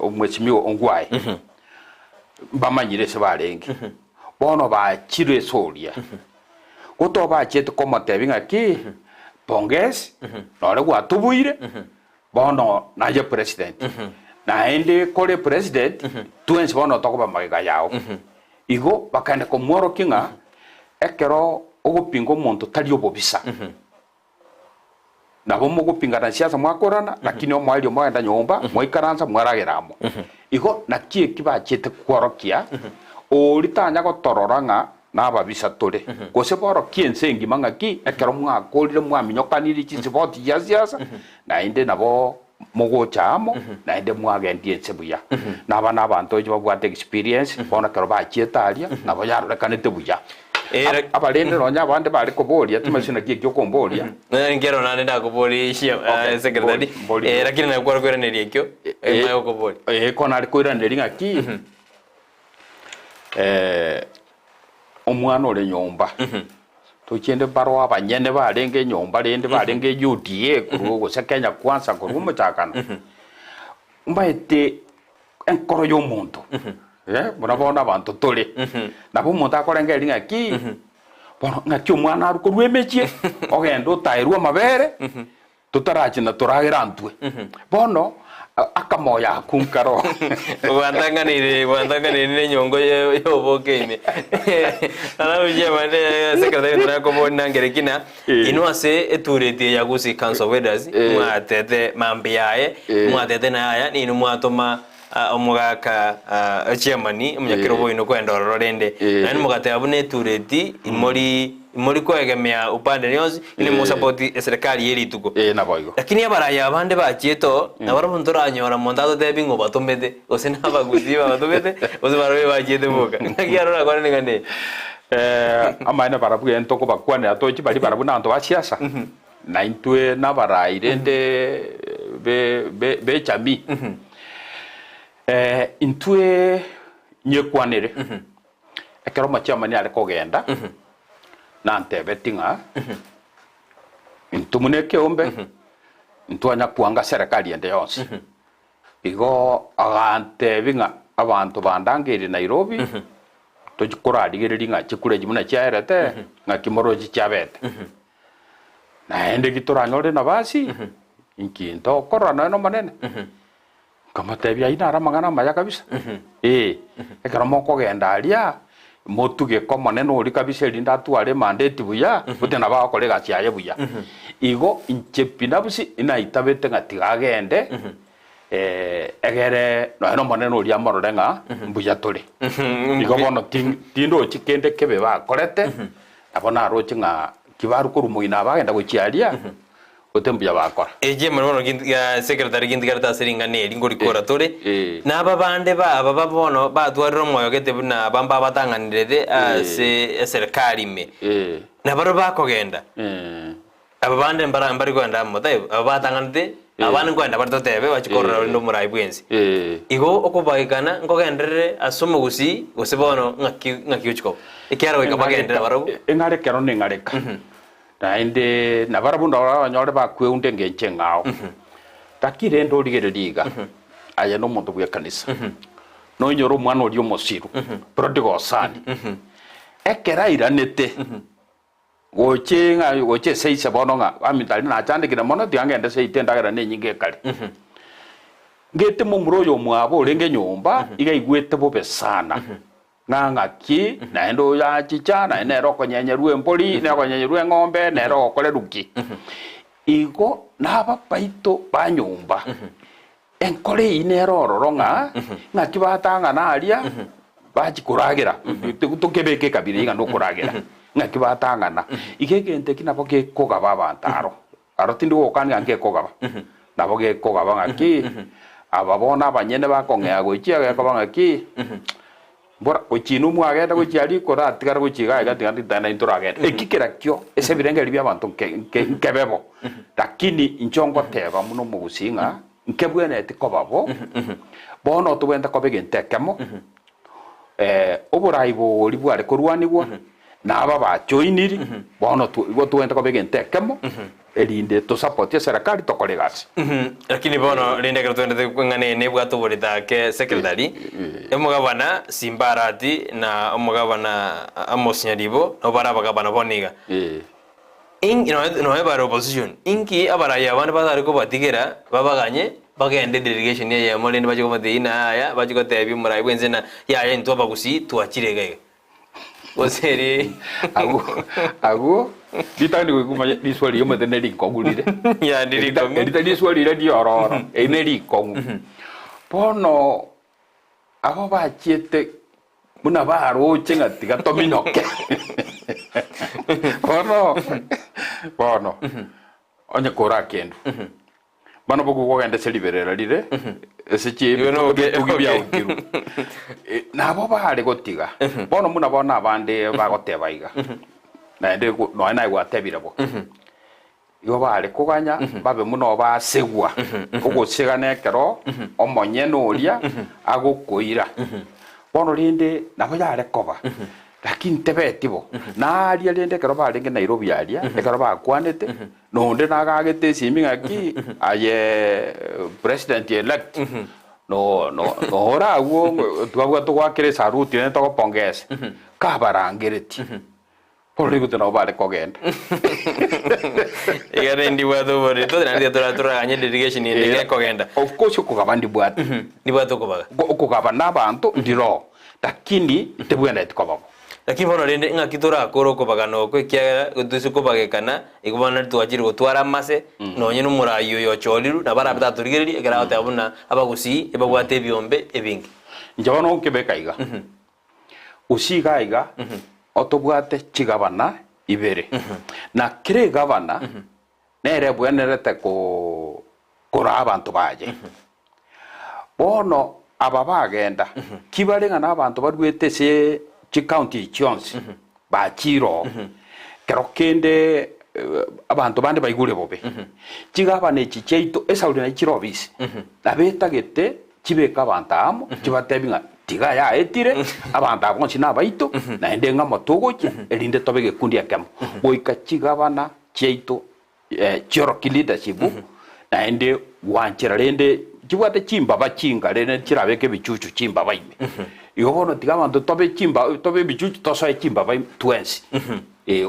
omwesimiwa Ongwae, mbamanyire ase barenge, bono bachire ase oria. Gotobachiete komotebia ng'aki, pongezi, nore gwatobuire, bono naye president, naende kore president, twensi bono tokoba magega yao. Igo bakaenda komworokia ng'a ekero ogopinga omonto tari obobisa. Nabo mogopingana siasa mwakorana, lakini omoerio mwagenda nyomba, mwaikaransa, mwaragera amo. Igo naki eki bachete kworokia, oria tanya gotorora ng'a. Nababisa tore, gose borokie ense engima ng'aki ekero mwakorire mwaminyokanirie chinsiboti chia siasa, naende nabo mogocha amo, naende mwagendia ense buya. Naba nabanto inche babwate experience, bono ekero bachiete aria, nabo yarorekanete buya. Abarende nonya abande bare koboria, timanyeti naki ekio okomboria. Nonya nkero naende ndakoborie Okay, secretary, mbori, mbori. lakini naye kware koiraneria ekio, emanye gokoboria. Ko nare koiraneria ng'aki, Omwana ore nyomba, tochiende baroo abanyene barenge nyomba rende barenge UDA korwa gose Kenya Kwanza korwa omochakano, mbaete enkoro ya omonto buna bono abanto tore, nabo omonto akorengereria ng'aki, bono ng'aki omwana arwe korwa emechie, ogende otaerwe amabere. Totarachina toragera ntwe. Bono akamoyo akwo nkaro. Gwantang'aneire gwantang'aneire nenyongo ye- yoboke ime. Alafu chairman eh, secretary torakobori nangere kina Eh. inwe ase etureti eye ya Gusii Council of Elders Eh. mwatete mambi yaye Eh. mwatete na yaya ninwe mwatoma ah, omogaka ah, chairman omonyakerogo Eh. oino kwenda ororo rende Eh. naende mogateba buna etureti imori imori koegemea upande rionsi inde Eh. mosapoti eserikali ye rituko Eh, naboigo. Lakini abarai abande bachiete oo, nabarabwo ntoranyora monto atotebi ng'a obatomete, gose nabagusii babatomete, gose barabwo bachiete boka. Naki aro orakwane ng'a ne. Eh, amaene barabwo egento tokobakwanera tochi baria barabwo nabanto ba siasa, na intwe nabarai rende be be b'echamii. Eh, intwe nyekwanere, ekero omochairman are kogenda, nantebeti ng'a Intwe buna ekeombe, ntwanya kwanga serekari ende yonsi. Igo agantebia ng'a abanto bandangeirie Nairobi, tochie korarigereria ng'a chikura echi buna chiaerete, ng'aki moroche chiabete. Naende ki toranyore nabasi, inki ntokorora nonya na Omonene? Nkamotebia, Ayio naro amang'ana amaya kabisa. Ee, ekero mokogenda aria, motugeke Omonene oria kabisa erinde atware emandeti buya, gose nabo agokora egasi yaye buya. Igo inche binafsi naitabete ng'a tiga agende, egere nonya na Omonene oria amorore ng'a mbuya tore. Igo bono tin- tindochi kende kebe bakorete, nabo naroche ng'a kibarwa korwa moino aba agenda gochia aria, Gote mbuya bakora. Ekiagera bono secretary gintigarete ase ring'ana eri ngorikora tore, Eh. na aba bande ba aba ba bono batwarire omoyo gete buna aba mbabatang'anerete ase eserekari ime, Eh. nabarabwo bakogenda, Eh. aba bande mbara mbari kogenda amo taibo, aba batang'anete, Eh. abande nkogenda bare totebe bachie korora Eh. rende omorai bwensi. Eh. Igo okobaikana nkogenderere ase omogusii gose bono ng'aki ng'aki gochia koba, ekiagera goika bagenderere barabwo. Eng'are ekero neng'areka. Naende nabarabwo norabanyore bakweunde engencho eng'ao. Gaki rende origererie iga, aye nomonto bw'ekanisa, nonyore omwana oria omosiru, prodigal son, ekero airanete gochia ng'a gochia ase ise bono ng'a aminto aria nachandekire mono tiga ngende seito endagera nenyinge ekare. Ngete momura oyo omwabo orenge nyomba, iga aigwete bobe sana. Ng'a ng'aki, naende oyo achicha, naende nere okonyenyerwa embori, nere okonyenyerwa eng'ombe, nere ogokorerwa ki. Igo naba baito ba nyomba, enkoro eyio nere ororo ng'a ng'aki batang'ana aria, bachia koragera, tokebeke ekabira eyio ng'a nokoragera, ng'aki batang'ana. Igo egento eki nabo gekogaba abanto aro. Aro tindi gokania ng'a ngekogaba. Nabo gekogaba ng'aki, aba bono abanyene bakong'ea gochia gekoba ng'aki, mbora gochia inwe mwagenda gochia aria koratigare gochia iga iga tiga ntitagete naintwe toragende. Eki kerakio ase ebirengererio bia abanto nke nke nkebe bo. Lakini inche ngoteba buna omogusii ng'a nkebwenereti koba bo, bono tobwenerete koba egento ekemo, oborai boria bware korwanigwa, na aba bajoiniri, bono igo togente koba egento ekemo, erinde tosapotie eserekari tokore egasi. Lakini bono rende ekero toendete ng'a ne nebwate oborito ake secretary, omogabana Simba Arati na omogabana Amos Nyaribo nabo bare abagabana bono iga. Inki nonya nonya bare opposition, inki abarai abande batare kobatigera babaganye bagende delegation eyemo rende bache kobatebia ng'a yaya bache gotebia omorai bwense ng'a yaya intwe abagusii twachire iga iga. Gose eri Agwo agwo ritang'ani goika omanye riswali riria omanyete ne rikong'u rire. Yaani rikong'u. Eri tari riswali riria riororo, eri ne rikong'u. Bono abo bachiete. Buna baroche ng'a tiga tominyoke. Bono, bono, onye korakendwe, bono bogo kogenda ase riberera rire, ase chi Igo noke- ebitugi oke. biagotirwe. Eh, Nabo bare gotiga. Bono buna bono abande bagoteba iga, naende go- nonya naye gwatebire bo. Igo bare koganya babe buna obasegwa, ogosegana ekero omonyene oria agokoira. Bono rende nabo yare koba, lakini tebeti bo. Na aria rende ekero barenge Nairobi aria, ekero bakwanete, nonde nagagete esimi ng'aki aye president elect, no no nore agwo twabwate goakera esaruti naende togopongese, kabarangeretie. Bono rigote nabo bare kogenda. Iga rende ndibwate oboriri totari naende tiga toraganye delegation ende iga ekogenda. Of course okogaba ndibwate. Ndibwate okobaga. Okogaba na abanto ndiroo lakini tebwenereti koba bo. Lakini bono rende ng'aki torakore okobagana oko ekiagera toise kobagekana igo bono nari twachire gotwara amase nonye na omoraai oyo ochorirwe nabo arabe tatorigereria ekero agoteba buna abagusii ebabwate ebiombe ebinge. Inche bono nkebeka iga. Gose iga iga otobwate chigabana ibere, na kera egabana nere ebwenerete koraa abanto baye. Bono aba bagenda, ki bare ng'a nabanto baruete ase chicounty echi chionsi, bachiire oo, kero kende abanto bande baigure bobe. Chigabana echi chiaito, esauri naye chire obisi, nabo etagete Chibeke abanto amo, chibatebi ng'a tiga yaetire, abanto aba bonsi nabaito, naende ng'amo togochia, erinde tobe egekundi ekemo. Goika chigabana chiaito chiorokie leadership, naende gwanchera rende chibwate chimbaba chinga rende chirabeke ebichuchu chimbaba ime. Igo bono tiga abanto tobe chimba tobe ebichuchu tosoe chimbaba ime twensi.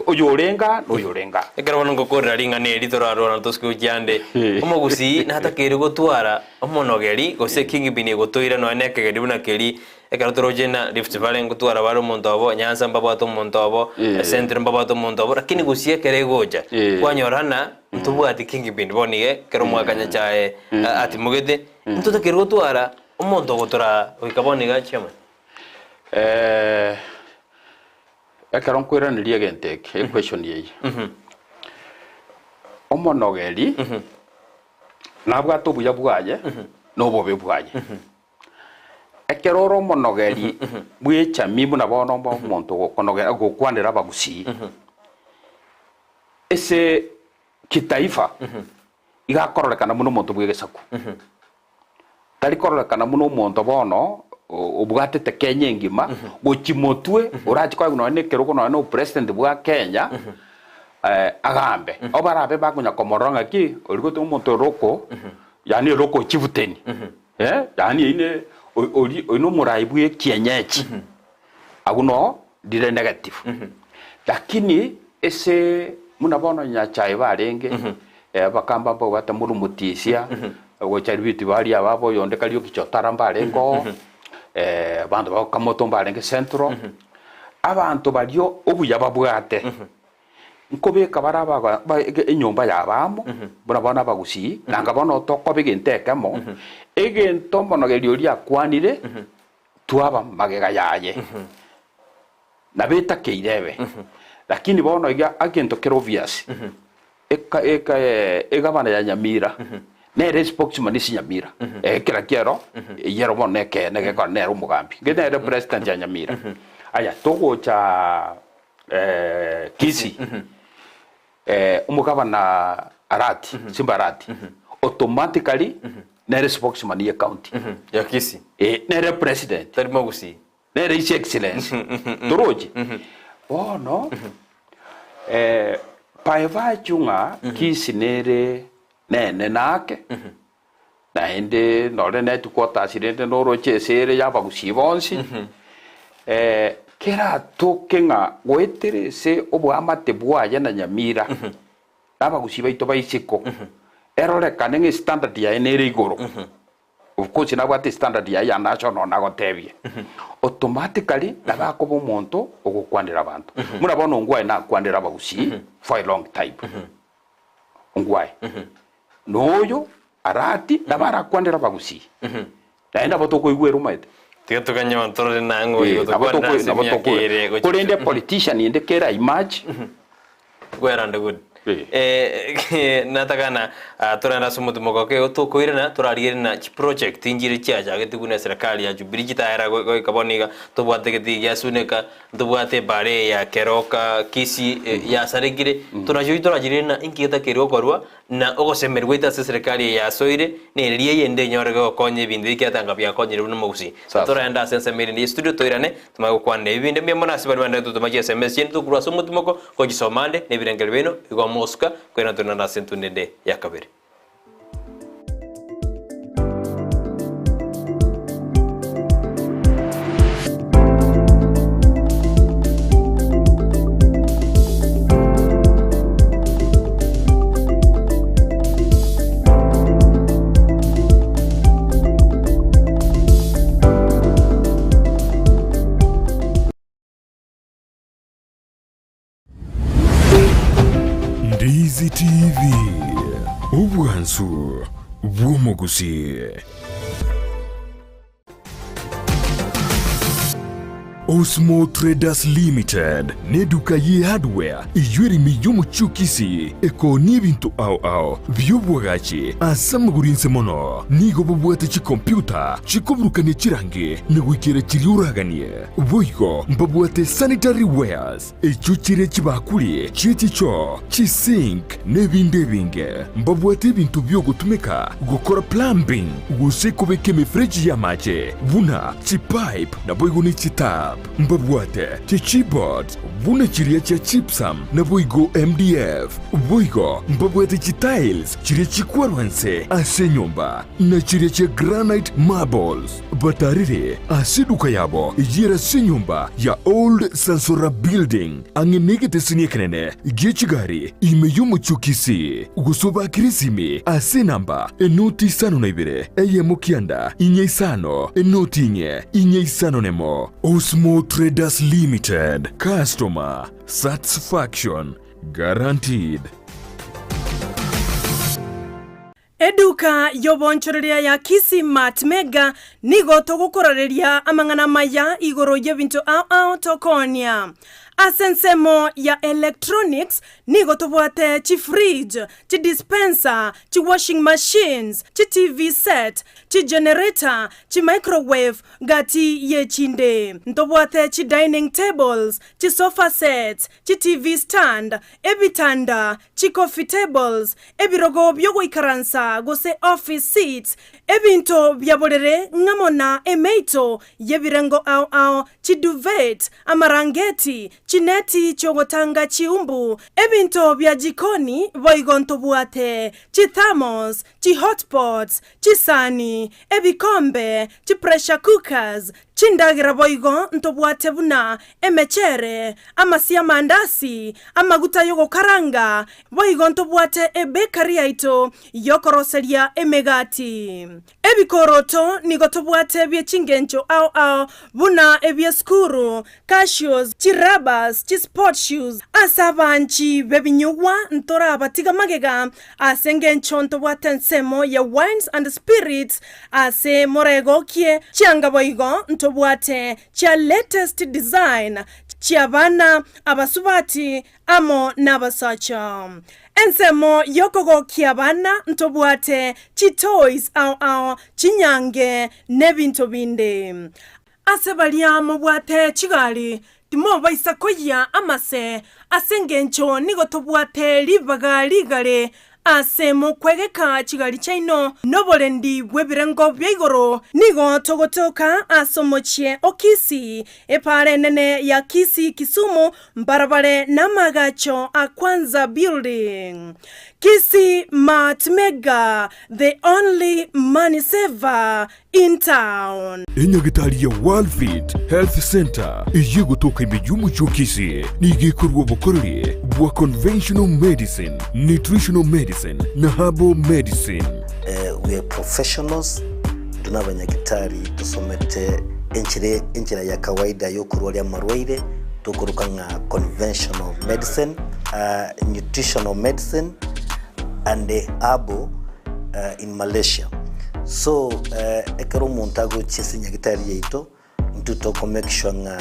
Oyorenge aa na oyorenge aa. Ekero bono ngokorera ring'ana eri torarora tosike gochia ande, omogusii natakeire gotwara omonogeri gose kingpin egotoira nonya na ekegeni buna keria ekero toroche na Rift Valley ngotwara bare omonto obo, Nyanza mbabwate omonto obo, Central mbabwate omonto obo, lakini gusii ekero egocha kwanyora ng'a ntobwati kingpin bono iga ekero omwaka Nyachae atimogete, ntotakeire gotwara omonto ogotoraa goika bono iga chairman. Ekero nkoiraneria egento eke, equation eye, omonogeri nabwate obuya bwaye na obobe bwaye. Ekero ore omonogeri bw'echamii buna bono omonto ogokonogera ogokwanera abagusii, ase kitaifa iga akororekana buna omonto bw'egesaku. Tari kororekana buna omonto bono obwatete Kenya engima gochia motwe orache koegwa nonya na ekerogo nonya na obopresident bwa Kenya agambe. Nabo barabe bakonya komorora ng'aki oria gose omonto oroko yaani oroko chieftain yaani eywo ne oria oywo na omorai bwa ekienyeji agwo noo rire negative. Lakini ase buna bono Nyachae barenge Abakamba mbabwate moromotisia, gocha ribiti baria ababo oyonde Kariuki Chotara mbarenge oo, abanto ba Kamoto mbarenge Central, abanto baria obuya babwate, nkobeka bare abaga ba enyomba yabo amo, buna bono abagusii, nanga bono tokoba egento ekemo, egento omonogeri oria akwanire, twaba magega yaye. Nabo etakeire ebe. Lakini bono iga egento kere obvious, eka eka egavana ya Nyamira nere spokesman ase Nyamira, ekera kiero eyio ero bono nekeene gekora nere omogambi, nge nere president ya Nyamira. Aya togocha Kisii, omogavana Arati, Simba Arati, automatically nere spokesman ye county. Ya Kisii. Nere president. Tari mogusii. Nere His Excellency toroche bono by virtue ng'a Kisii nere nene ake naende nore ne headquarters rende noroche ase ere ya abagusii bonsi keratoke ng'a goetera ase oboamate bwaye na Nyamira na abagusii baito ba isiko erorekane ng'a estandard yaye nere igoro. Of course nabwate standard yaye ya national nagotebie. Automatically nabo akoba omonto ogokwanera abanto. Buna bono Ongwae nakwanera abagusii for a long time. Ongwae. Na oyo Arati nabo arakwanere abagusii. Naende nabo tokoigwera omanyete. Tiga toganye abanto torore nang'o Eh, igo nabo tokwanera tokwe- ase nabo emiaka tokwe. ere gochia Korende gochia. politician ende kera emerge Well and good. Eh. Eh, natakana ah, torende ase omotimoko oke igo tokoirana torarigereria na chiproject nchire chiachagete buna eserekari ya Jubilee chitayara go- goika bono iga tobwate egetii gia Suneka ntobwate ebara eye ya Keroka Kisii eh, yasarekire torachio torachirire na inki getakeire gokorwa Na ogosemeria gwaito ase eserekari eye yasoire, neria eyende enyore gokonya ebinto ebi kiatanga biakonyire buna omogusii. Sasa. Torende ase ensemo erinde ye studio toirane, tomanye gokwana ebi binde mbuya mono ase baria bande totoma chi sms chiaino tokorwa ase omotimoko gochisoma ande na ebirengererio biaino igo mogosuka koirana toirane ase entunda ende ya kabere. Ndizi TV, obwansu bw'omogusii. Osmo Traders Limited n'eduka ye hardware eyio ere ime y'omochie o Kisii ekoonia ebinto ao ao bi'obwagachi ase amagoro inse mono. Nigo babwate chikompyuta chikoburukania chirangi na goikera chiria oraganie. Boigo mbabwate sanitary wares, echio chire chibakuri chie chichoo, chisink, na ebinde ebinge. Mbabwate ebinto bi'ogotumeka gokora plumbing gose kobeka emefereji y'amache buna chipipe naboigo ne chitap. Mbabwate chichipboards buna chiria chia gypsum naboigo MDF. Boigo mbabwate chitiles chiria chikwarwa nse ase enyomba na chiria chia granite marbles. Batarire ase eduka yabo eyere ase enyomba ya Old Sansora Building, ang'e negeteseni ekenene gie chigari ime y'omochie o Kisii, gose obakire esimi ase enamba enoti isano na ibere, eyemo kianda, inye isano, enoti inye, inye isano nemo. Osmo Traders Limited, Customer Satisfaction Guaranteed. Eduka y'oboonchoreria ya Kisii Mart Mega nigo togokorareria amang'ana amaya igoro y'ebinto ao ao tokoonia. Ase ensemo ya electronics nigo tobwate chifridge, chidispenser, chiwashing machines, chiTV set, chigenerator, chimicrowave gati y'echinde. Ntobwate chidining tables, chisofa sets, chiTV stand, ebitanda, chicoffee tables, ebirogo bi'ogoikaransa gose office seats, ebinto bia borere ng'amo na emeito y'ebirengo ao ao, chiduvet, amarangeti, chineti chi'ogotanga chiumbu, ebinto bia jikoni boigo ntobwate chithermos, chihotpots, chisani, ebikombe, chipressure cookers, chindagera boigo ntobwate buna emechere, amasio 'amandasi, amaguta y'ogokaranga, boigo ntobwate ebekari yaito y'okoroseria emegati. Ebikoroto nigo tobwate bie chingencho ao ao buna ebi'esukuru, cashews, chirabas, chisport shoes. Ase abanchi b'ebinyugwa ntorabatiga magega ase engencho ntobwate ensemo ya wines and spirits ase moregokie chianga boigo ntobwate chia latest design chi'abana, abasubati, amo nabasacha. Ensemo y'okogokia abana ntobwate chitoys ao ao, chinyange, nebinto binde. Ase baria mobwate chigari, timobaisa koyia amase, ase engencho nigo tobwate ribaga rigare ase mokwegeka chigari chiaino noborendi bw'ebirengo bia igoro. Nigo togotoka ase omochie o Kisii, epaara enene ya Kisii Kisumu, mbarabare namagacho a Kwanza Building. Kisii Mart Mega, the only money saver in town. Enyagitari ya Worldfit Health Centre eyio egotoka ime y'omochie o Kisii nigo ekorua obokoreri bwa conventional medicine, nutritional medicine na herbal medicine. We are professionals, intwe nabanyagitari tosomete enchera enchera ya kawaida yokorwaria amarwaire tokoroka ng'a conventional medicine, nutritional medicine and herbal in Malaysia. So ekero omonto agochia ase nyagitari yaito. Intwe toko make sure ng'a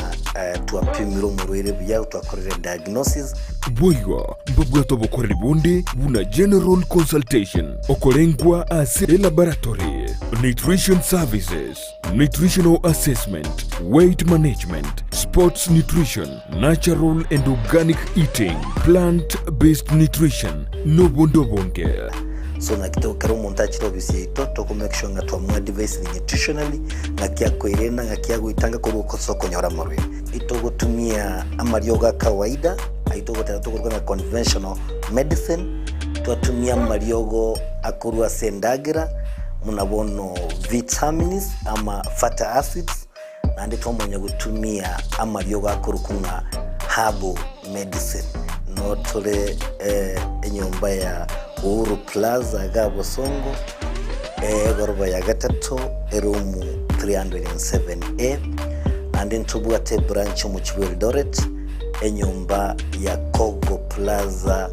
twapimire omorwaire buya, twakorire diagnosis. Boigo mbabwate obokoreri bonde buna general consultation, okorengwa ase elaboratory, nutrition services, nutritional assessment, weight management, sports nutrition, natural and organic eating, plant based nutrition, nobonde obonge. So naki to kera omonto achire ofisi yaito toko make sure ng'a twamoadvisire nutritionally ng'aki akoirena ng'aki agoitanga korwa ase okonyora amarwaire. Itogotumia amariogo a kawaida ayio togoteba tokoruga ng'a conventional medicine, twatumia amariogo akorwa ase endagera buna bono vitamins ama fatty acids, naende twamanya gotumia amariogo akorokwa ng'a herbal medicine. No tore enyomba ya Uhuru Plaza iga Bosongo, egoroba ya gatato, eroom 307A, naende ntobwate ebranch omochie bwa Eldoret, enyomba ya Kogo Plaza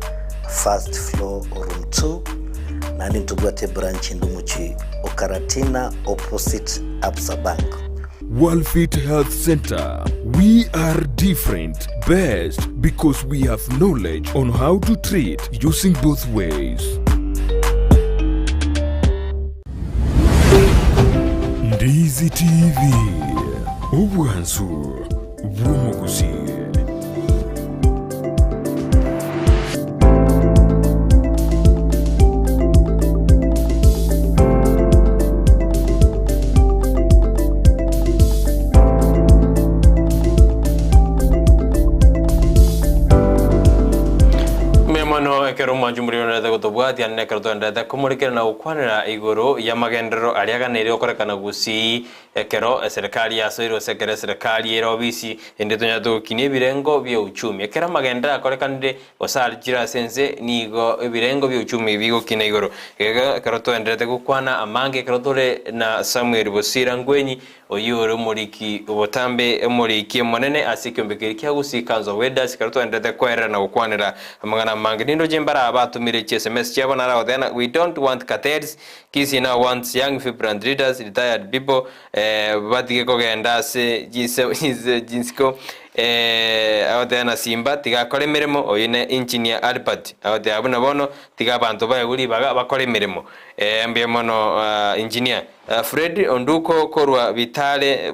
first floor room 2, naende ntobwate ebranch ende omochie o Karatina opposite Absa Bank. Worldfit Health Centre, We are different, best because we have knowledge on how to treat using both ways. Ndizi TV, obwansu bw'omogusii. Mbuya mono ekero omwanchi omoriri oenderete gotobwatia naende ekero toenderete komorekera na gokwanera igoro y'amagenderero aria aganeire gokorekana gusii Ekero eserekari yasoire gose ekero eserekari ere obisi, ende tonyarete gokinia ebirengo bia uchumi. Ekero amagenderero akorekanire gose arichire ase ense, nigo ebirengo bia uchumi bigokina igoro. Iga ekero toendererete gokwana amange ekero tore na Samuel Bosira Ngwenyi, oyio ore omoriki obotambe omoriki omonene ase ekiombe keria kia Gusii Council of Elders, ekero toendererete koerera na gokwanera amang'ana amange. Nindoche mbare aba batomire chi sms chiabo naro agoteba ng'a we don't want cartels, Kisii now wants young vibrant leaders, retired people eh, batige kogenda ase chinse chinsiko eh, agoteba na Simba tiga akore emeremo, oyio ne engineer Albert agoteba buna bono tiga abanto baegwe ribaga bakore emeremo eh, mbuya mono ah, engineer Ah, Fred Onduko korwa Bitare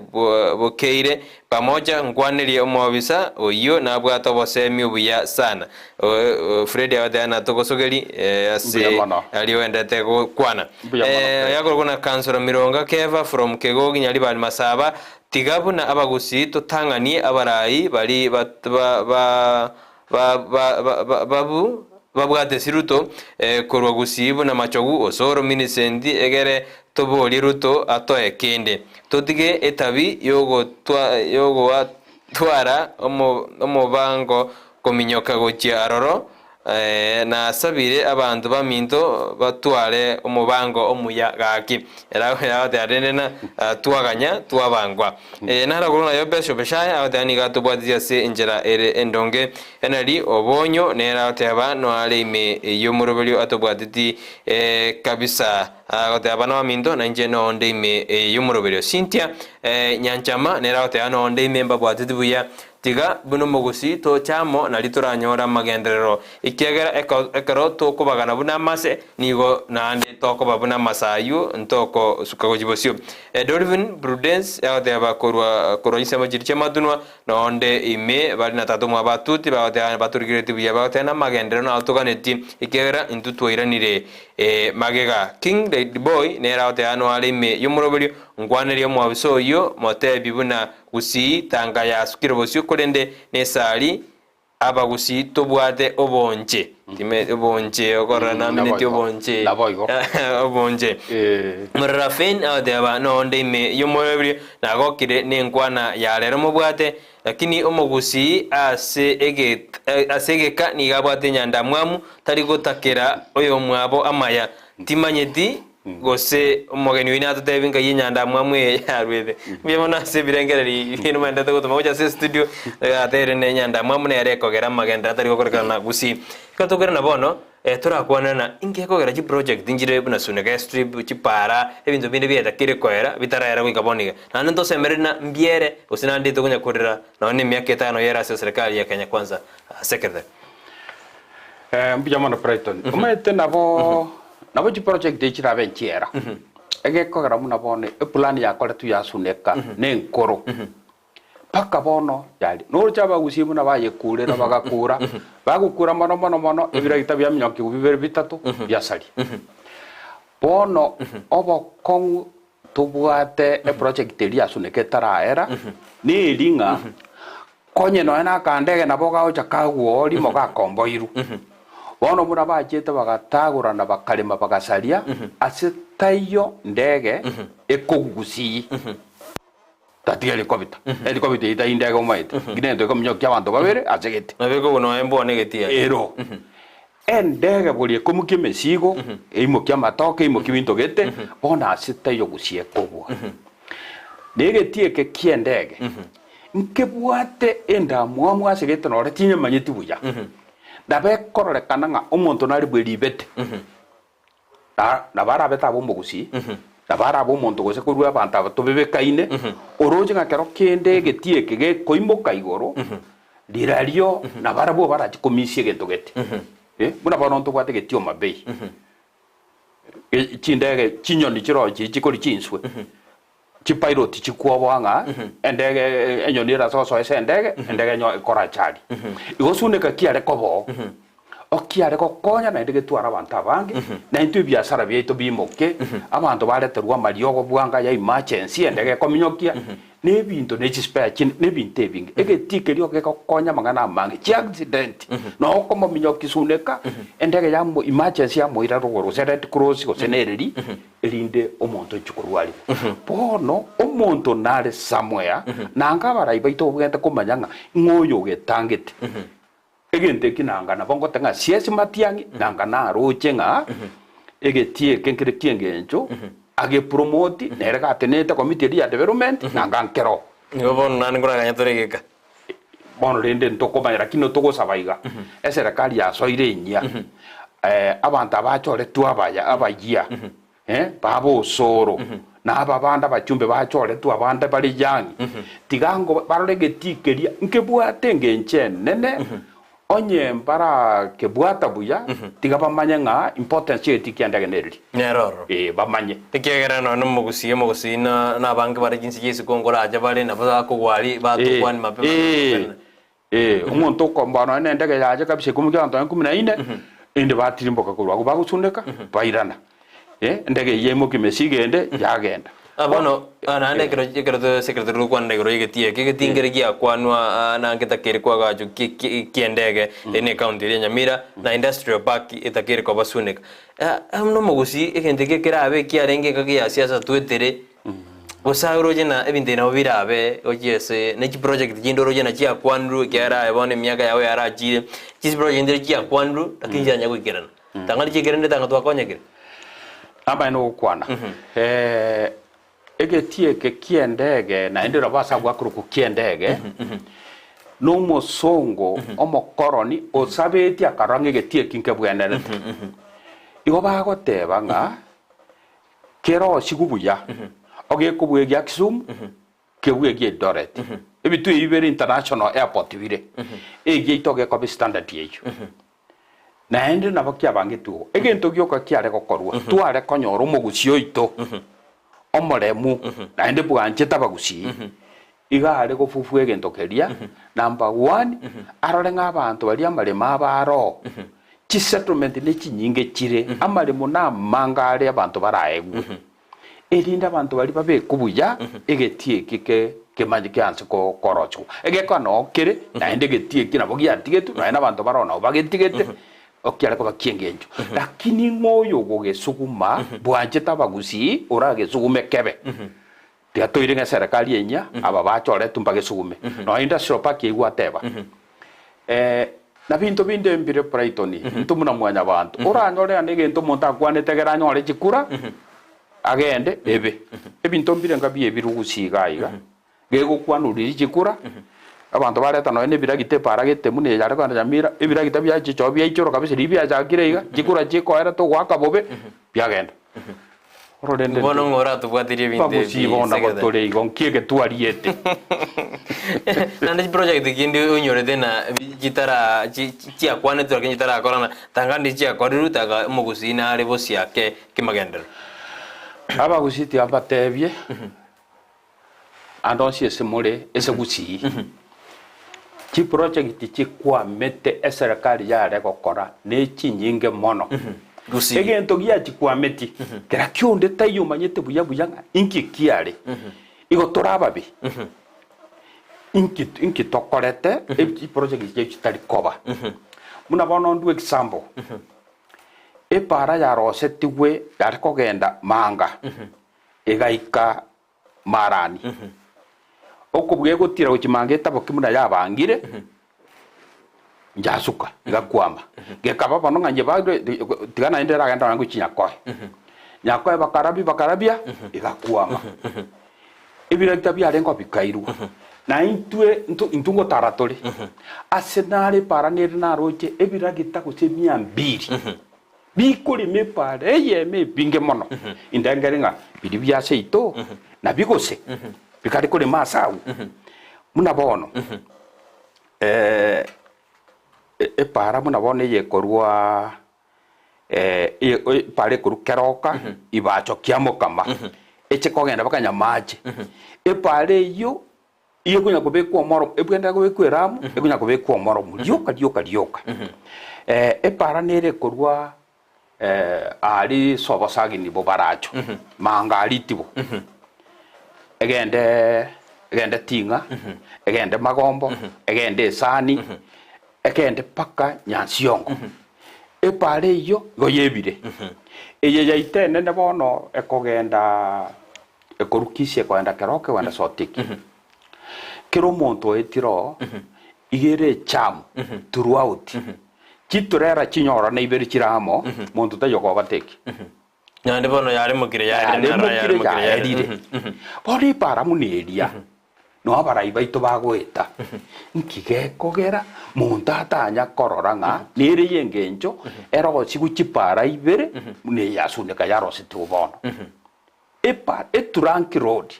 Bokeire Pamoja nkwanerie omobisa oyio nabwate obosemi obuya sana. Fred agoteba natogosogeri ase Mbuya mono. aria oendete gokwana. Mbuya mono, Fred. Yakorokwa na Councillor Mironga Kefa from Kegogi Nyaribari Masaba, tiga buna abagusii totang'anie abarai bari bat ba ba ba ba ba ba babu babwate siruto korwa gusii buna Machogu, Osoro, Millicent egere Toborie Ruto atoe kende. Totige etabi yogoatwara omobango kominyoka gochia aroro, nasabire abanto baminto batware omobango omuya gaki. Ere agoteba rende na twaganya twabangwa. Naro korwa naye Bishop Shaya agoteba nigo atobwatirie ase enchera ere endonge. Enari obonyo nere agoteba noare ime y'omoroberio atobwateti kabisa. Agoteba, Abana baminto, nainche nonde ime y'omoroberio. Cynthia Nyanchama nere agoteba, Nonde ime mbabwateti buya. Tiga buna omogusii toche amo nario toranyore amagenderero, ekiagera ekero tokobagana buna amase, nigo naende tokoba buna amase ayio ntokosuka gochia bosio. Dolvin Prudence agoteba korwa korwa chinsemo chiria chi'amatunwa, Nonde ime bare na tata omwabo Atuti bagoteba batorigeretie buya bagoteba namagenderero naro toganetie ekiagera intwe twairanire magega. King Lady Boy nere agoteba noare ime yomoroberio nkwanerie omwabisa oyio motebie buna Gusii tanga yasukire bosio korende nesari Abagusii tobwate obonche time obonche okorora nameneti obonche Naboigo. obonche Eh. Morara Fane agoteba nonde ime y'omoroberio nagokire nenkwana ya rero mobwate lakini omogusii ase ege ase egeka nigo abwate enyandamwamu tari gotakera oyomwabo amaya timanyeti Gose omogeni oyio natotebi nkai enyandamwamu eye yarwete. Mbuya mono ase ebirengererio biaino mwaendete gotoma gocha ase estudio, atere ne enyandamwamu nere ekogera amagenderero atari gokorekana na gusii. Ekero tokoirana bono, Torakwane na inki gekogera chiproject nchire buna Suneka Airstrip, chipara, ebinto binde biatakire koera bitaraera goika bono iga. Naende ntosemererie na mbiere gose naende tokonya korera nonya na emiaka etano yere ase eserekari ya Kenya Kwanza Secretary. Mbuya mono Brighton. Omanyete nabo nabo chiproject echi chirabe nchiera. Egekogera buna bono eplan yakoretwe ya Suneka na enkoro. Mpaka bono yari noroche abagusii buna bayekurera bagakura, bagokura mono mono mono ebiragita biaminyokiwu bibere bitato biasaria. Bono obokong'u tobwate eproject eria yasuneka etaraera neri ng'a konye nonya na akandege nabo gagocha kagwa oo rimo gakomboirwe. Bono buna bachete bagatagorana bakarema bagasaria ase taiyo ndege ekogusii. Tatiga rikobita, erikobita eri tari ndege omaete, ngina egento gekominyokia abanto babere ase gete. Nabo ekogwa nonya embwa na egetii aye. Ero. Endege boria ekomokia emesigo, eimokie amatoke, eimokie ebinto gete, bono ase taiyo gusii ekogwa. Na egetii eke ki'endege, nkebwate endamwamu ase gete nore tinyemanyeti buya. Nabo ekororekana ng'a omonto nare bweribete. Na nabo arabe tabe omogusii, nabo arabe omonto gose korwa abanto aba tobebekaine, oroche ng'a kero kende egetii eke gekoimoka igoro, rirario nabarabwo barache komisia egento gete. Eh, buna bono ntobwate egetii Homa Bay, chindege chinyoni chiroo chiria chikoria chinswe, Chipilot chikwoboa ng'a endege enyoni erase gosoa ase endege, endege enyo ekore ajali. Igo suneka kiare koba oo, okiare gokonya naende getware abanto abange, na intwe ebiasara biaito biimoke, abanto bareterwe amariogo bwango ya emergency, endege ekominyokia, na ebinto ne chispare chinde, na ebinto ebinge. Egetii keria gegokonya amang'ana amange, chiaccident, noo okomominyokia suneka, endege yamo emergency yamoira rogoro gose red cross gose nereri, erinde omonto oche korwarigwa. Bono omonto nare somewhere, nanga abarai baito babwenerete komanya ng'a ng'o oyo ogetangete. Egento eki nanga nabo ngote ng'a siesi matiang'i, nanga naroche ng'a egetii eke nkere ki'engencho, agepromoti, nere gatenenete committee eria ya development, nanga nkero. Nigo bono naende nkoraganya tore egeka. Bono rende ntokomanya lakini togosaba iga, eserekari yasoire enyia, abanto abachoretwe abaya abayia, babe osoro, na aba bande abachumbe bachoretwe abande bare young, tiga ngo barore egetii keria nkebwate engencho enene, onye mbarakebwata buya, tiga bamanye ng'a importance y'egetii kia ndege nereri. Nere ororo. Ee, bamanye. Ekiagera nonya nomogusii omogusii na nabange bare chinse chia isiko nkoracha bare nabo bakogwa aria batokwania mapema Ee, mapema. ee, omonto okomboa nonya na endege yaye kabisa ikomi kia abanto nonya ikomi na ine, ende batirimboka korwa agwo bagosundeka, bairana. Eh, endege eyio yaimokia emesigo ende, yagenda. Ah, bono ah, naende ekero ekero to ase ekero tore gokwanera igoro y'egetii eke, egetii nkere giakwanwa ah, na ngetakeri koagachwa ki- ki- ki'endege ere na ecounty eria ya Nyamira, na industrial park etakeri koba Suneka. Buna omogusii egento eke kerabe ekiarenge engaki ya siasa twetere, gose aye oroche na ebinto ebi nabo birabe gochia ase ne chiproject chinde oroche na chiakwanirwe ekiagera aye bono emiaka yago yarachire, chiproject chinde chiakwanirwe lakini chianya goikerana. Tang'ani chiikerende tanga twakonyekire. Amaene ogokwana. Egetii eke ki'endege, naende nabo ase agwo akorokwa ki'endege, nomosongo omokoroni osabetie akarora ng'a egetii eki nkebwenerete. Igo bagoteba ng'a kerosiwe buya, ogekobua egia Kisumu, kebua egia Eldoret. Ebituo ebi bire international airport bire, egiaito gekoba estandard eyio. Naende nabo kiabangetwe igo, egento gioka kiare gokorwa, tware konyora omogusii oito omoremu, naende bwanchete abagusii, iga are gofufua egento keria, number one, arore ng'a abanto baria amaremo abo aroo, chisettlement ne chinyinge chire, amaremo namange are abanto baraegwe. Erinde abanto baria babekwe buya, egetii eki ke kemanye kianse ko korochigwa. Egekoa noo kere, naende egetii eki nabo giatigetwe, nonya nabanto baroo nabo bagetigete, okiare koba ki'engencho. Lakini ng'o oyo ogogesuguma, bwanchete abagusii, oragesugume kebe? Tiga toire ng'a eserekari enyia, aba bachoretwe mbagesugume. Nonya industrial park yaigwa ateba. Na binto binde mbire Brighton, intwe buna mwanyabanto, oranyore ande egento omonto akwanete ekero anyore chikura, agende ebe. Ebinto mbire nka bia ebirugusi iga iga, gegokwanwa riria chikura, Abanto bareta nonya na ebiragita epaara gete buna eye yare kogenda Nyamira, ebiragita bia chichoo biaichorwa kabisa riria biachakire iga, chikura chikoera togoaka bobe, biagenda. Oro rende Bono ng'o oratobwatirie ebinto ebi Bagusii bono nabo segete? tore igo, nki eke twariete? Naende chiproject kende onyorete na chitara chi- chi- chiakwanetwe lakini chitarakorana, tanga ndi chiakorirwe tanga omogusii nare bosiake kimagenderero. Abagusii tiga mbatebie, Ande onsi ase more ase Gusii, chiproject chikwamete eserekari yare gokora nechinyinge mono. Gusii. Egento giachikwameti kera kionde taiyo omanyete buya buya ng'a inki kiare. Igo tore ababe. Inki inki tokorete chiproject echi chitari koba. Buna bono ndue example, epara yarosetigwe yare kogenda Manga, egaika marani. Okobua egotira gochia manga etaboki buna yabangire, njasuka, egakwama. Gekaba bono ng'a inche bado tiga naende eragende nonya gochia Nyakoe. Nyakoe bakarabia bakarabia, egakwama. Ebirecha biarenge bikairwa. Na intwe nto intwe ngotara tore, ase nare epara nere naroche ebiragita gose emia mbiri. Bikorema epaara eyemo ebinge mono, indengere ng'a biria bia seito nabio gose bikare korema ase agwo. Buna bono epaara buna bono eyekorwa epaara ekorwa Keroka Ibacho Kiamokama, eche kogenda mpaka Nyamache, epaara eyio Ekonya kobekwa omoro, ebwenerete kobekwa eramu, ekonya kobekwa omoromu rioka rioka rioka. Epaara nere ekorwa aria ase obosagini bobaracho, manga aria itibo, egende egende Ting'a, egende Magombo, egende Esani, egende mpaka Nyansiongo. Epaara eyio igo yebire. Eye yaito enene bono ekogenda. Ekorwa Kisi ekoenda Keroka ekogenda Sotiki. Kera omonto oetire oo, iga ere echamu throughout. Chiturera chinyorana ibere chire amo, monto taiyo okobateki. Naende bono yaremokire yaerire naro Yaremokire yaremokire yaerire. yaerire. Bono epara buna eria, noo abarai baito bagoeta. Nki gekogera monto atanya korora ng'a nere y'engencho erosigwe chipara ibere buna eye ya Suneka yarosetigwe bono. Epa etrunk road,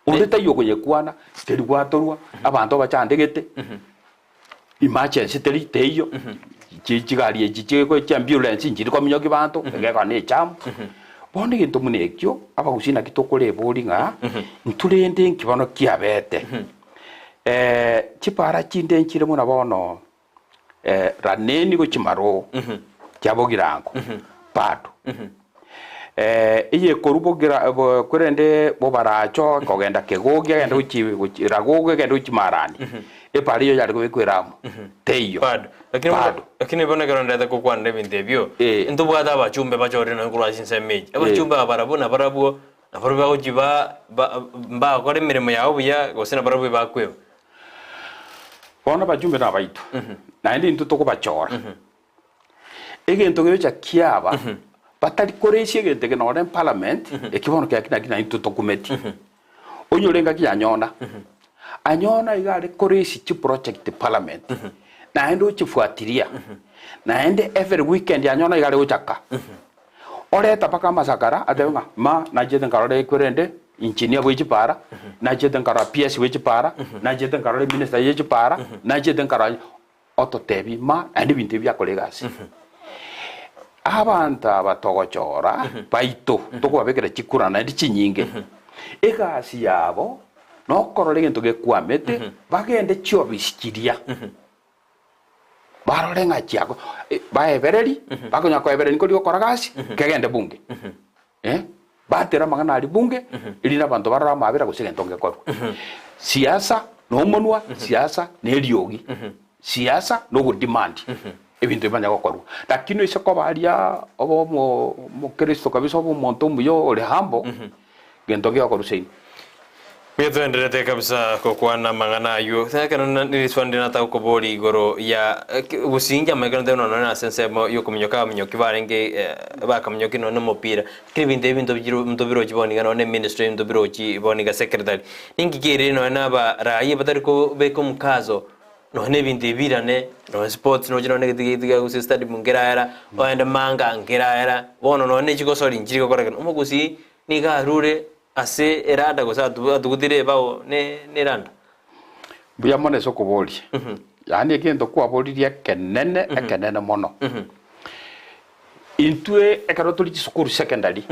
onde taiyo okoyekwana, teri gwatorwa, abanto bachandegete, emergency teri teiyo, chi chigari echi chigo chia ambulance nchiri kominyokia banto, egekora na echamu. Bono egento buna ekio, abagusii naki tokorebori ng'a, intwe rende nki bono kiabete. Chipara chinde nchire buna bono Raneni gochia maroo chia bogirango bado eyekorwa bogira bo korende bobaracho ekogenda kegogi egende gochia gochia ragogo egende gochia marani epara eyio yare kobekwa eramu teiyo Bado. Lakini bono bado. lakini bono ekero ndete gokwanera ebinto ebio, Eh. ntobwate abachumbe bachorire nonye korwa ase chinsemo echi. Abachumbe aba barabwo nabarabwo, nabarabwo bagochia ba ba mbakore emeremo yabo buya gose nabarabwo ebakweba. Bono abachumbe nabaito, naende intwe tokobachora. Egento gegocha kiaba, batari koresia egento eke nonye parliament, eki bono kiaki naki naintwe tokumeti. Onyore engaki yanyona, anyona iga are koresia chiproject parliament, naende ochifuatilia, naende every weekend anyona iga are gocha ka. Oreta mpaka amasakara atebe ng'a ma nachete nkarora ekwerende engineer bwe chipara, nachete nkarora PS bwe chipara, nachete nkarora eminister ye chipara, nachete nkarora ototebi ma naende ebinto ebi biakora egasi. Abanto aba togochora baito tokobabekera chikura naende chinyinge, egasi yabo nokorora egento gekwamete bagende chiofisi chiria. Barore ng'a chiako baebereri, bakonya koebereri nkori gokora gasi, kegende bunge. Eh, batere amang'ana aria bunge, erinde abanto barore amabera gose egento ngekorwe. Siasa na omonwa, siasa na eriogi, siasa na ogodemand ebinto bimanye gokorwa. Lakini oise koba aria obe omo omokristo kabisa obe omonto omuya ore humble, gento ngegokorwa seino. Mbuya toenderete kabisa gokwana amang'ana aywo. Ekero riswa ndire nataka gokoboria igoro ya gosingia amaikano tari nonya nase ensemo yokominyoka abaminyoki barenge bakaminyoki nonya na omopira. Lakini ebinto ebi binto biro binto birochi bono iga nonya na eministry ebinto birochi bono iga secretary. Ninki kerire nonya na abaraia batari kobeka omokazo nonya na ebinto ebi birane nonya sports noche nonya na egetiga getiga gose stadium nkeraera ogende manga nkeraera bono nonya na chigosori nchiri gokorekana. Omogusii nigo arure Ase eranda gose atugutire ebao neranda. Mbuya mono ase okoboria. Yaani egento kwaboririe ekenene ekenene mono. Intwe ekero tore chisukuru secondary,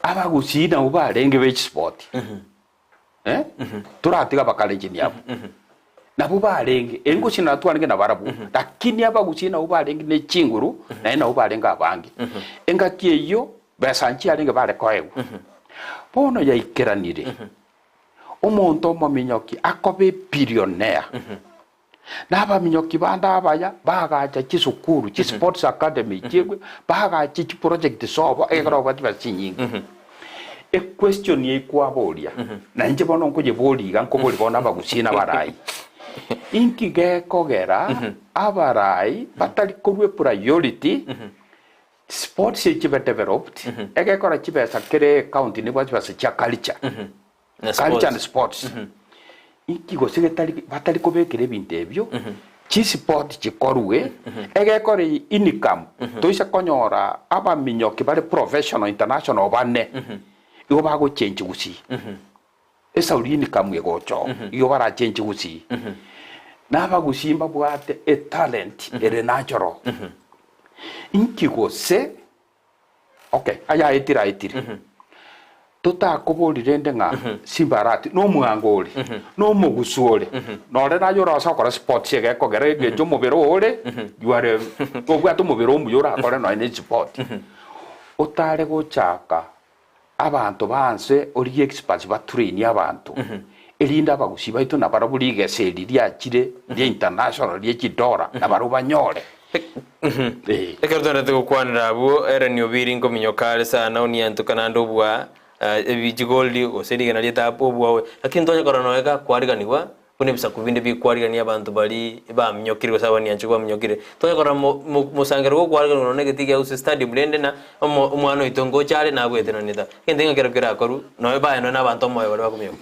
abagusii nabwo barenge be chisport. Eh? Toratiga abakalenjin abwo. Nabwo barenge, engosi nabo twarenge nabarabwo, lakini abagusii nabwo barenge ne chinguru, naende nabwo barenge abange. Engaki eyio besa nchiarenge bare koegwa. Bono yaikeranire, omonto omominyoki akoba ebillionaire, na abaminyoki bande abaya bagacha chisukuru, chisports academy, chiegwe, bagacha chiproject sobo ekero babwate chibesa chinyinge. Equestion eye kwaboria, na inche bono nkoyeboria iga nkoboria bono abagusii na abarai, inki gekogera abarai batari korwa epriority sports echi chibe developed, egekora chibesa kere ecounty nibwate chibesa chia culture, Na culture and sports. sports. Inki gose getari batari kobekera ebinto ebio, chisport chikorwe, egekora eye income, toise konyora abaminyoki bare professional international bane, igo bagochange gusii. Esauri income egocha oo, igo barachange gusii. Na abagusii mbabwate etalent ere natural. Inki gose Okay, aya aetire aetire. Totakobori rende ng'a Simba Arati nomwango ore, nomogusu ore, nore naye orase gokora sports egekogera engencho omobere oo ore, you are obwate omobere omuya orakore nonya ne esport. Otare gochaka abanto baanse origie experts batrainie abanto, erinde abagusii baito nabarabwo rigesa eri riachire ria international rie chidora nabarabwo banyore. Ee. Ekero twenderete gokwanera abwo, Ellen Obiri nkominyoka are sana oniantoka naende obua ebi chigoldi gose rigena ri'etaabu obua oye. Lakini ntwanya korora nonya gakwariganigwa buna ebisaku binde bikwarigania abanto baria baminyokire gose abanianchwa baminyokire. Twanya korora mo- mo- mosangero gokwariganigwa nonya egetii kia Gusii Stadium rende na omo omwana oito ngocha are nabwetenanete. Egento ng'a kero kerakorwe nonya baye nonya na abanto omoyo baria bakominyoka.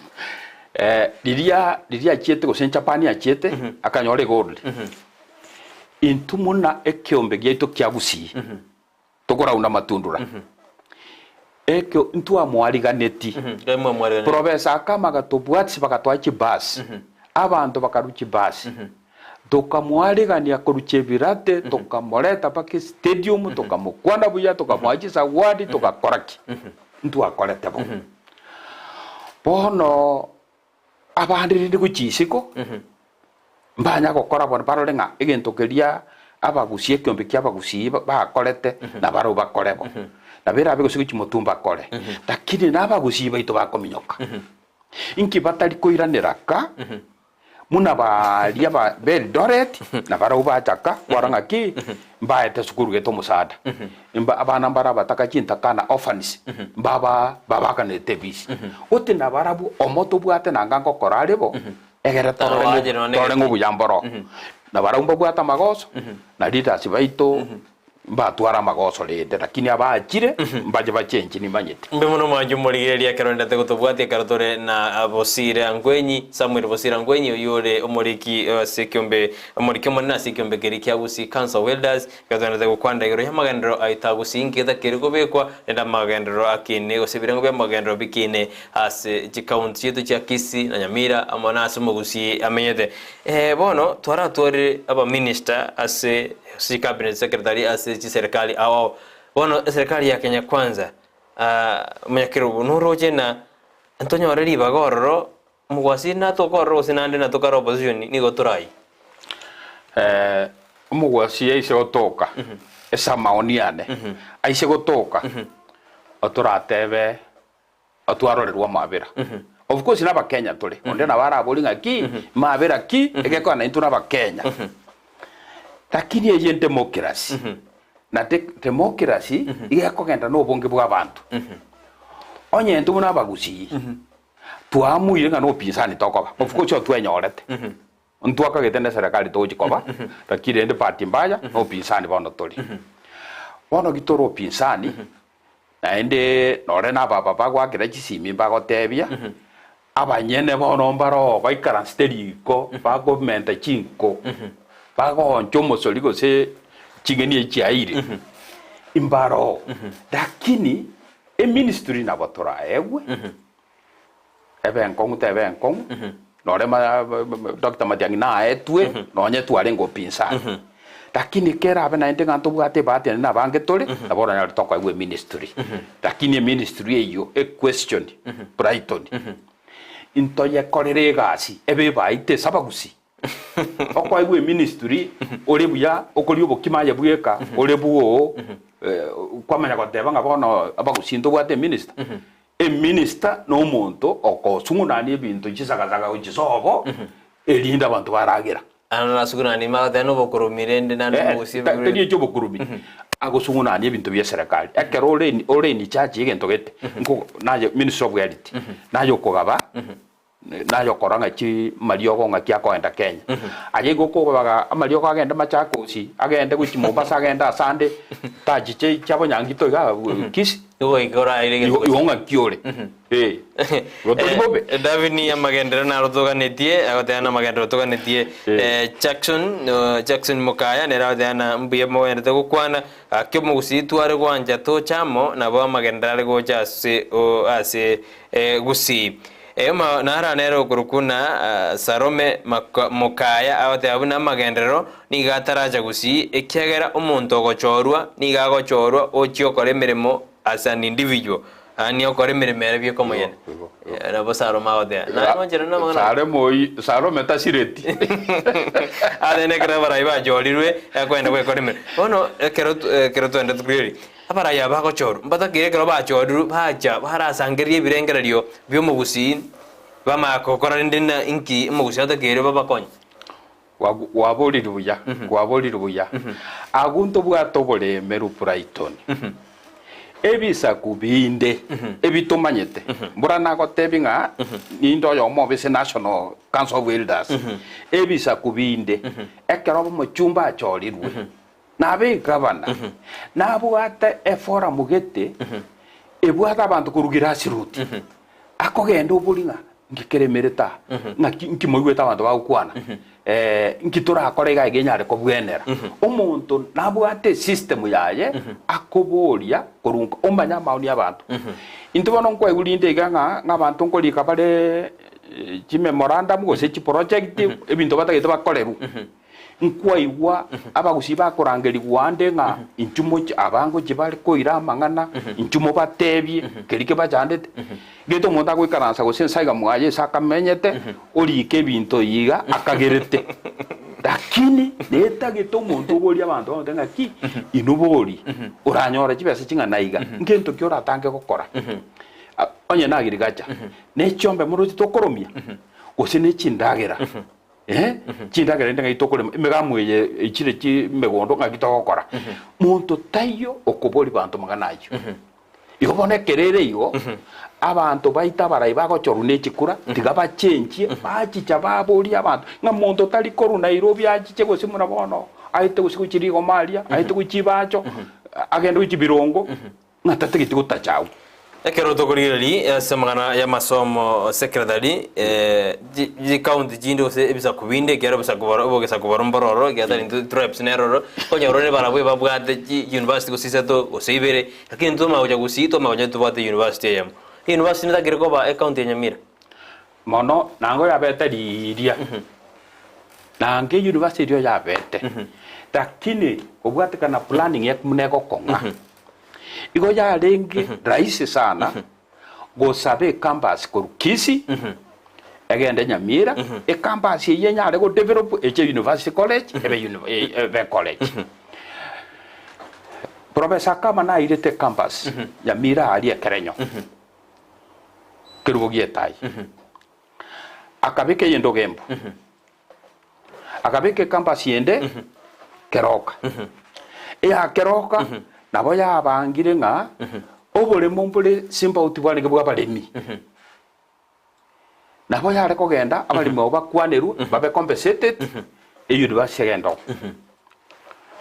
Riria riria achiete gose Japan achiete akanyora egold. Intwe muna ekeombe giaito kia Gusii tokorauna amatundura ekio ntwamoariganeti. Professor akama agatobwatisia bagatoa chibasi, abanto bakarwa chibasi, tokamoarigania korwa Chebirate tokamoreta mpaka estadium tokamokwana buya tokamoa chisawadi togakora ki? Ntwakorete bo. Bono Abande rende gochia isiko, mbanya gokora bono barore ng'a egento keria abagusia ekeombe kia abagusii bakorete nabarabwo bakore bo. Nabo erabe gose gochia motwe mbakore, lakini na abagusii baito bakominyoka. Inki batari koiranera ka buna baria ba b'Eldoret nabarabwo bacha ka kwarora ng'aki mbaete sukuru gete omosada, mba abana mbare abataka chintakana orphans mbaba babakanete ebisi. Goti nabarabwo omo tobwate nanga ngokora are bo, egere torore ng'o Abache nonye torore ng'a gete. obuya mboro. Nabarabwo mbabwate amagoso, na leaders baito mbatware amagoso rende, lakini abaachire mbache bachenche nimanyete. Mbe mono mwanche omorigereria ekero ndete gotobwatia ekero tore na Bosire Angwenyi, Samuel Bosire Angwenyi oyio ore omoriki ase ekiombe omoriki omonene ase ekiombe keria kia Gusii Council of Elders, ekero togendete gokwana igoro y'amagenderero aito a Gusii inki getakeire kobekwa rende amagenderero akine gose ebirengo bi'amagenderero bikine ase chikaunti chiaito chia Kisii na Nyamira amo na ase omogusii amenyete. Bono twaratwarire abaminister ase ase chicabinet secretary ase chiserikali ao ao. Bono eserikali ya Kenya Kwanza omonyakerogo noroche na ntonyore ribaga ororo omogwasi natoke ororo gose naende natokare opposition nigo torayie. Omogwasi aise gotoka ase amaoni ane, aise gotoka otoratebe otwarorerwe amabera. Of course nabakenya tore, onde nabo arabori ng'a ki, mabera ki, egekogera naintwe nabakenya. Lakini eye democracy, na de democracy iga ekogenda na obonge bwa abanto. Onye intwe buna abagusii, Twaamuire ng'a nopinzani tokoba, of course otwenyorete, ntwakagete ne serikali togochi koba, lakini rende bahati mbaya nopinzani bono tore. Bono ki tore opinzani, naende nore na ababa bagoakera chisimi mbagotebia, abanyene bono mbaroo baikaransete riko bakomenta chinko, bagooncha omosori gose ching'eni echi chiaeire, mbaroo. Lakini Eministry nabo toraegwe, ebe enkong'u tebe enkong'u, nore ma Doctor Matiang'i naetwe, nonye twarenge upinzani. Lakini kerabe naende ng'a ntobwate ebahati naende nabange tore, nabo oranyore tokoegwa eministry. Lakini eministry eyio, equestion, Brighton, ntoyekorere egasi ebe ebaite ase abagusii. Okoegwa eministry ore buya, okoria obokima aye bweka, ore bwoo, kwamanya goteba ng'a bono abagusii ntobwate eminister. Eminister na omonto okosung'unania ebinto chisagasaga gochia sobo, erinde abanto baragera. Ano nasung'unania magoteba na obokurumi rende naende omogusii Tari echi obokurumi, agosung'unania ebinto bia eserekari. Ekero ore ore in charge ya egento gete, nko naye ministry of health, naye okogaba. Naye okora ng'aki mariogo ng'aki akoenda Kenya. Aye igo okobaga amariogo agende Machakos, agende gochia Mombasa, agende asande, tachiche chiabo Nyangito iga Kisii. Igo goika oraire Igo egento igo ng'aki ore. Eh. Igo tori bobe. Eh, Davini amagenderero naro toganetie, agoteba namagenderero toganetie. Eh, Jackson, eh, Jackson Mokaya nere agoteba na mbuya mogenderete gokwana, gaki omogusii tware gwancha toche amo, nabo amagenderero are gocha ase o ase eh, Gusii. Euma naro nere okorokwa buna Salome Mokaya agoteba buna amagenderero nigo ataracha gusii ekiagera omonto ogochorwa nigo agochorwa ochia okora emeremo as an individual yaani okora emeremo ere bweka omonyene. Nabo Salome agoteba. Naye gwanchera namang'ana aya? Salome oyio, Salome tasireti. Ase nekero abarai bachorirwe akoenda gwekora emeremo. Bono ekero ekero twende clearly. Abarai aba bagochorwa, mbatakeire ekero bachorirwe bacha barasangereria ebirengererio bi'omogusii, bamanya gokora rende na inki omogusii atakeire babakonye. Kwaborire buya, kwaborire buya. Agwo ntobwate oboremeru Brighton. Ebisaku binde ebitomanyete, mbora nagotebi ng'a ninde oyomo obe ase National Council of Elders. Ebisaku binde, ekero omochumba achorirwe, Nabe egavana, nabwate eforamu gete ebwate abanto korwa grassroot, akogenda obori ng'a nki keremerete aa, ng'aki nki moigwete abanto bagokwana, nki torakore iga iga enyare kobwenera. Omonto nabwate esystem yaye akoboria korwa nka omanye amaoni ya abanto. Intwe bono nkwaigwa rinde iga ng'a ng'a abanto nkorika bare chimemorandum gose chiproject ebinto batagete bakorerwe. Nkwaigwa abagusii bakorangerigwa ande ng'a inchuo moche aba ngochia bare koira amang'ana, inchuo mobatebie keria kebachandete. Gete omonto agoikaransa gose ense aiga mwaye ase akamenyete, orike ebinto iga akagerete. Lakini netagete omonto oborie abanto bamotebi ng'aki, inwe bori, oranyore chibesa ching'ana iga, ngento ki oratange gokora? Onye na agriculture, ne chiombe moroche tokoromia, gose ne chindagera. Eh, chindagera rende ng'ai tokorema, emegamu eye echire chimegondo ng'aki togokora. Monto taiyo okoboria banto mang'ana ayio. Igo bono ekero ere igo, abanto baito abarai bagochorwa ne chikura, tiga bachenchie, bachicha baborie abanto, ng'a monto tari korwa Nairobi achiche gose buna bono, aete gose gochia rigoma aria, aete gochia ibacho, agende gochia birongo, Ng'a tatageti gotacha agwo. Ekero tokorigereria ase amang'ana y'amasomo secretary, chikaunti chinde gose ebisaku binde ekiagera obosaku boro obogesaku boro mbororo ekiagera tari intwe tribes nero ororo, okonyora ore barabwo ebabwate chi university gose isato gose ibere, lakini intwe twamanya gocha gusii twamanya gocha tobwate university eyemo. University netakire koba ecounty ya Nyamira. Mono nango yabete riiria, nange university erio yabete, lakini kobwatekana planning ya buna egokong'a, igo yarenge rahisi sana gosaba ecampus korwa Kisii egende Nyamira, ecampus eyio enyare godevelop eche university college ebe uni- ebe college. Professor Kama nairete ecampus Nyamira aria Ekerenyo. Kerubo gi'etai, akabeka eyende ogembo, akabeka ekampasi ende keroka. Eya keroka nabo yabangire ng'a oboremo mbore simbauti bwarenge bw'abaremi. Nabo yare kogenda abaremi abo bakwanerwe babe compensated e university egende oo.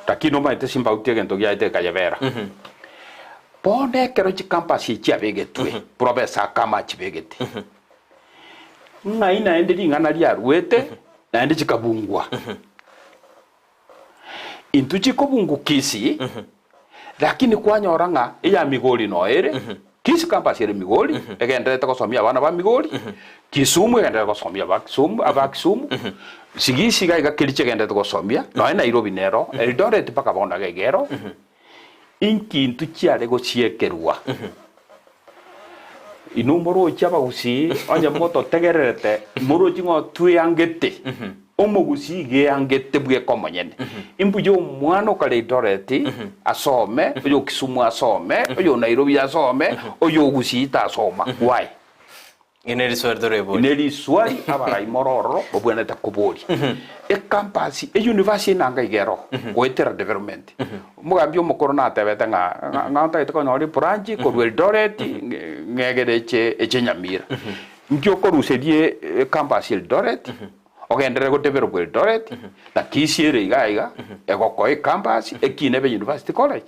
Lakini omanyete simbauti egento giaete gekayebera. Bono ekero chicampus echi chiabegetwe, Professor Akama achibegete, ng'ai naende ring'ana riaruete naende chikabungwa. Intwe chikobungwa Kisii, lakini kwanyora ng'a eya Migori noo ere, Kisii campus ere Migori, egendererete gosomia abana ba Migori, Kisumu egendererete gosomia aba Kisumu, aba Kisumu, Sigisi iga iga Kericho egendererete gosomia, nonya Nairobi nero, Eldoret mpaka bono iga iga ero, inki intwe chiare gosiekerwa? Inwe moroche abagusii, onye mototegererete, moroche ng'a tweangete, omogusii iga eangete bweka omonyene. Imbuya omwana o kare Eldoret asome, oyo o Kisumu asome, oyo o Nairobi asome, oyo o Gusii tasoma. Why? Eri neriswali toreborie. Neriswali abarai more ororo babwenerete koboria. Ecampus, euniversity enanga iga ero, goetera development. Omogambi omokoro natebete ng'a ng'a ntagete konyora ebranch korwa Eldoret ng'egere eche eche Nyamira. Nki okoruseria ecampus Eldoret, ogenderere godevelop Eldoret, na Kisii ere iga iga, egokoa ecampus, ekine ebe university college.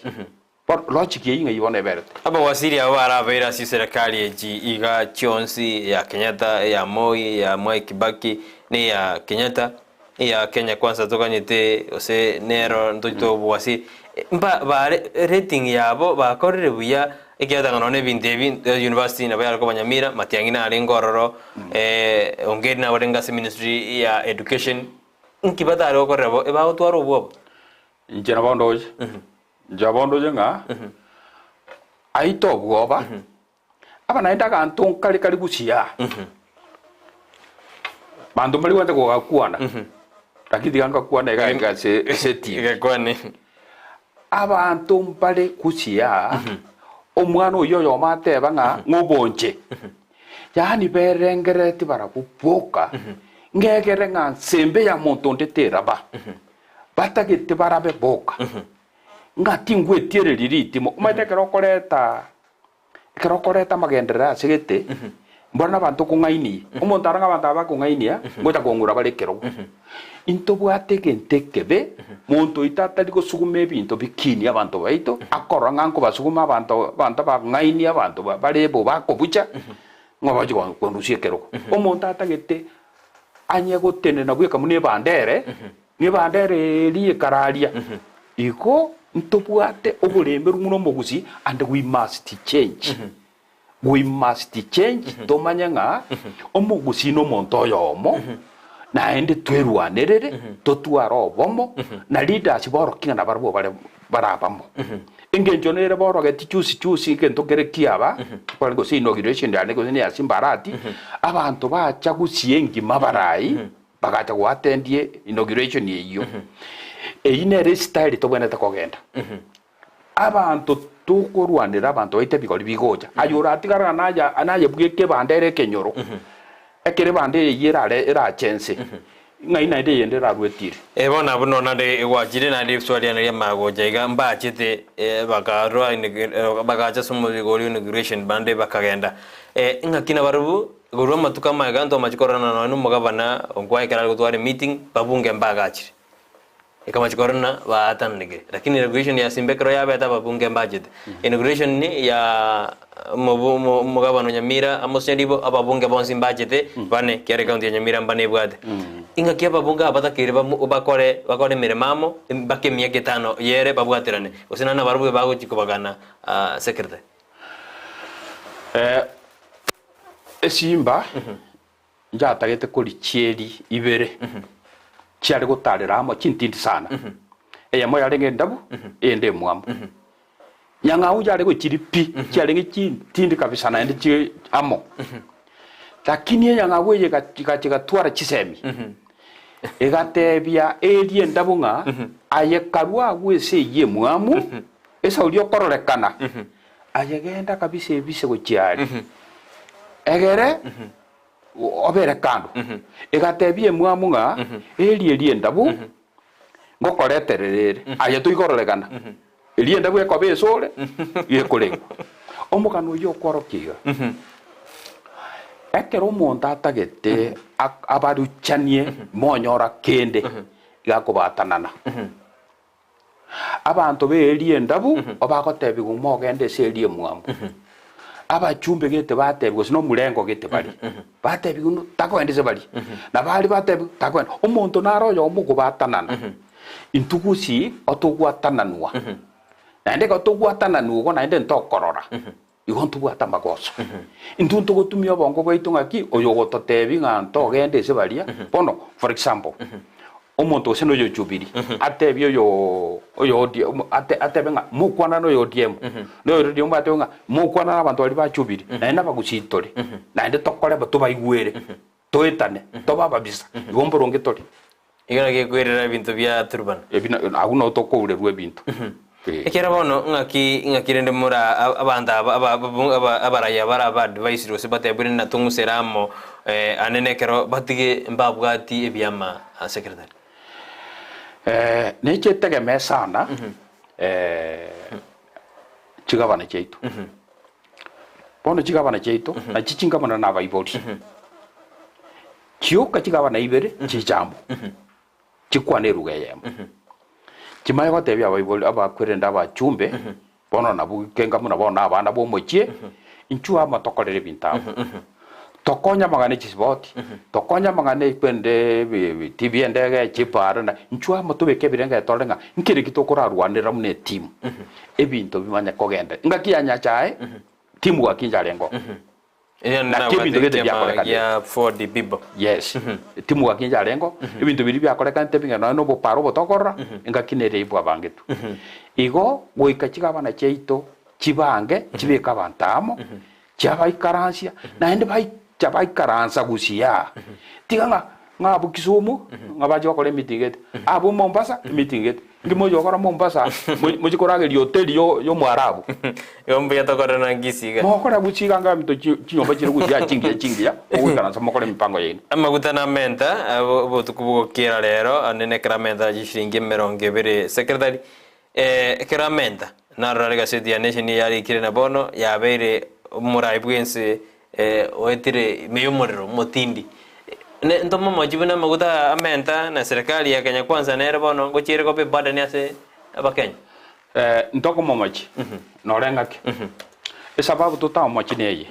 Bono logic eyio ng'ai bono eberete? Abawaziri abo barabeire ase chiserekari echi iga chionsi, eya Kenyatta, eya Moi, eya Mwai Kibaki, na eya Kenyatta, eya Kenya Kwanza toganyete gose nero ntochete obowazi, mba bare rating yabo bakorire buya ekiagera nonye na ebinto ebi university nabo yare koba Nyamira, Matiang'i narenge ororo, Ongeri nabarenge ase ministry ya education, nki batare gokorera bo ebagotwara obwoba? Inche nabo ndoche. Inche nabo ndoche ng'a aite obwoba, aba naende aganto nkare kare gusii aa, banto mbari gwancha kogakwana, lakini tiga ngakwane iga iga ase ase etibi. Gakwane. Abanto mbare gusii aa, omwana oyio oyomo ateba ng'a ng'obonche, yaani berengerereti barabwo boka, ng'egere ng'a nsembe ya monto onde teraba. Batagete barabe boka, ng'a tingwetiereria ritimo. Omanyete ekero okoreta ekero okoreta amagenderero ase gete, mbora nabanto okong'ainia. Omonto are ng'a abanto aba bakong'ainia, ngocha kong'ura bare ekerogo. Intobwate egento ekebe, monto oito atari gosuguma ebinto bikinie abanto baito, akorora ng'a nkobasuguma abanto abanto abang'aini abanto bare bo bakobucha, ng'a bache kondusia ekerogo. Omonto atagete anye gotenena bweka buna ebandere, Nebandera eria ekararia. Igo ntobwate oboremeru buna omogusii and we must change. We must change tomanye ng'a omogusii nomonto oyomo naende twerwanerere totware obomo na leaders borokie ng'a nabarabwo bare bare abamo. Engencho nere borogeti chusi chusi egento kere kiaba kore gose inauguration yane gose ne ya Simba Arati abanto bacha gusii engima barai Bagacha goatendia inauguration eyio. Eyio nere estyle tobwenerete kogenda. Abanto tokorwanera abanto baito ebigori bigocha. Aye oratigare ng'a naye naye bweka ebanda ere ekenyoro, ekero ebanda eyio erare erache ense, ng'ai naende eyende erarwe etire. Eh bono abwo nonya naende gwachire naende riswali riane riamanya gocha iga, mbachete bakarwa bagacha ase omobiko oria inauguration bande bakagenda. Ng'aki nabarabwo Korwa amatuko amaya ntwamache kororana nonya nomogabana onkwaye ekero are gotwara emeeting, babunge mbagachire. Ekamachi kororana baatananekire. Lakini inauguration ya Simba ekero yabete ababunge mbachete. Inauguration ya omobu omo omogabana o Nyamira Amos Nyaribo ababunge bonsi mbachete bane ekiagera ecounty ya Nyamira mbane ebwate. Ing'aki ababunge aba batakeire bamu bakore bakore emeremo amo mpaka emiaka etano yere babwaterane gose naende nabarobwo bagochi kobagana secretary. Esimba nchatagete koria chieri ibere chiare gotarera amo chintindi sana, eyemo yarenge endabu, eyende emwamu. Nyang'au yare gochiria pi, chiarenge chintindi kabisa naende chi amo. Lakini enyang'au eye egacha egatwara chisemi, egatebia eria endabu ng'a aye karue agwo ase eyio emwamu, ase oria okororekana. Aye genda kabisa ebise gochia aria, egere obere kando. Egatebia emwamu ng'a eria eria endabu ngokoreterera ere, aye toikororekana. Eria endabu ekoba esore, gekorengwa. Omogano oyio okworokia iga, Ekero omonto atagete abaruchanie monyora kende, iga akobatanana. Abanto b'eeri endabu obagotebigwa mogende ase eeri emwamu. Abachumbe gete batebigwa gose nomorengo gete bare, batebigwa no takoenda ase baria. Na baria batebigwa takoenda. Omonto nare oyomo okobatanana. Intwe gusii otogwatananwa. Naende ekero togwatananwa igo naende ntokorora. Igo ntobwate amagoso. Intwe ntogotumia obongo bwaito ng'aki oyo ogototebia ng'a ntogende ase baria. Bono for example, omonto gose noyo Jubilee atebie oyo oyo ODM ate atebe ng'a mokwana noyo ODM, noyo ODM atebe ng'a mokwana na abanto baria ba Jubilee, naende nabagusii tore, naende tokore bo tobaigwere, toetane, tobe ababisa, igo mboronge tore. Igo naki ekwerera ebinto bia Turubana. Ebi na agwo nao tokourerwa ebinto. Eh. Ekiagera bono ng'aki ng'aki rende mora abanto aba aba aba abaraya bara aba advise gose batebwe rende natong'usere amo eh, ane nekero batige mbabwati ebiama secretary. Eh, neche etegemee sana eh, chigavana chiaito. Bono chigavana chiaito nachi chingavana na abaibori. Chioka chigavana ibere chichambo, chikwane eruga eyemo. Chimanye gotebia abaibori abakwerende abachumbe, bono nabwo kenga buna bono abana b'omochie, inchuo amo tokorere ebinto amo. Tokonye amang'ana e chisiboti, tokonye amang'ana ekwende TV endege, chipara na inchuo amo tobeke ebirengererio torore ng'a nkere ki tokorarwanera buna etimu, ebinto bimanye kogenda. Engaki ya Nyachae, timu gaki ncharengo. Naki ebinto gete biakorekanire. Yes, timu gaki ncharengo, ebinto biria biakorekanete bing'ana nonya na oboparo obotokorora, engaki nere eyio bwabangetwe. Igo goika chigabana chiaito chibange, chibeke abanto amo, chiabaikaransia, naende baicha baikaransa gusii aa. Tiga ng'a ng'a abwo Kisumu, ng'a bache bakore emeeting gete, abwo Mombasa, emeeting gete. Inki mochie gokora Mombasa, mochie korageria hoteli yo y'Omoarabu. Igo mbuya tokore na Kisii iga. Mogokora Gusii iga anga ebinto chinyomba chire Gusii aa chingiya chingiya, mogoikaransa mokore emipango yaino. Amaguta na amenta, obotuko bogokera rero, ande nekero amenta chishiringi emerongo ebere. Secretary, Ekero amenta, narora egaseti ya Nation yarikire na bono yabeire omorai bw'ense oetire ime y'omorero omotindi. Ne ntomomochi buna amaguta amenta na serikali ya Kenya Kwanza nere bono ngochia ere koba eburden ase abakenya. Ntokomomochi nore ng'ake. Esababu totamomochi neye,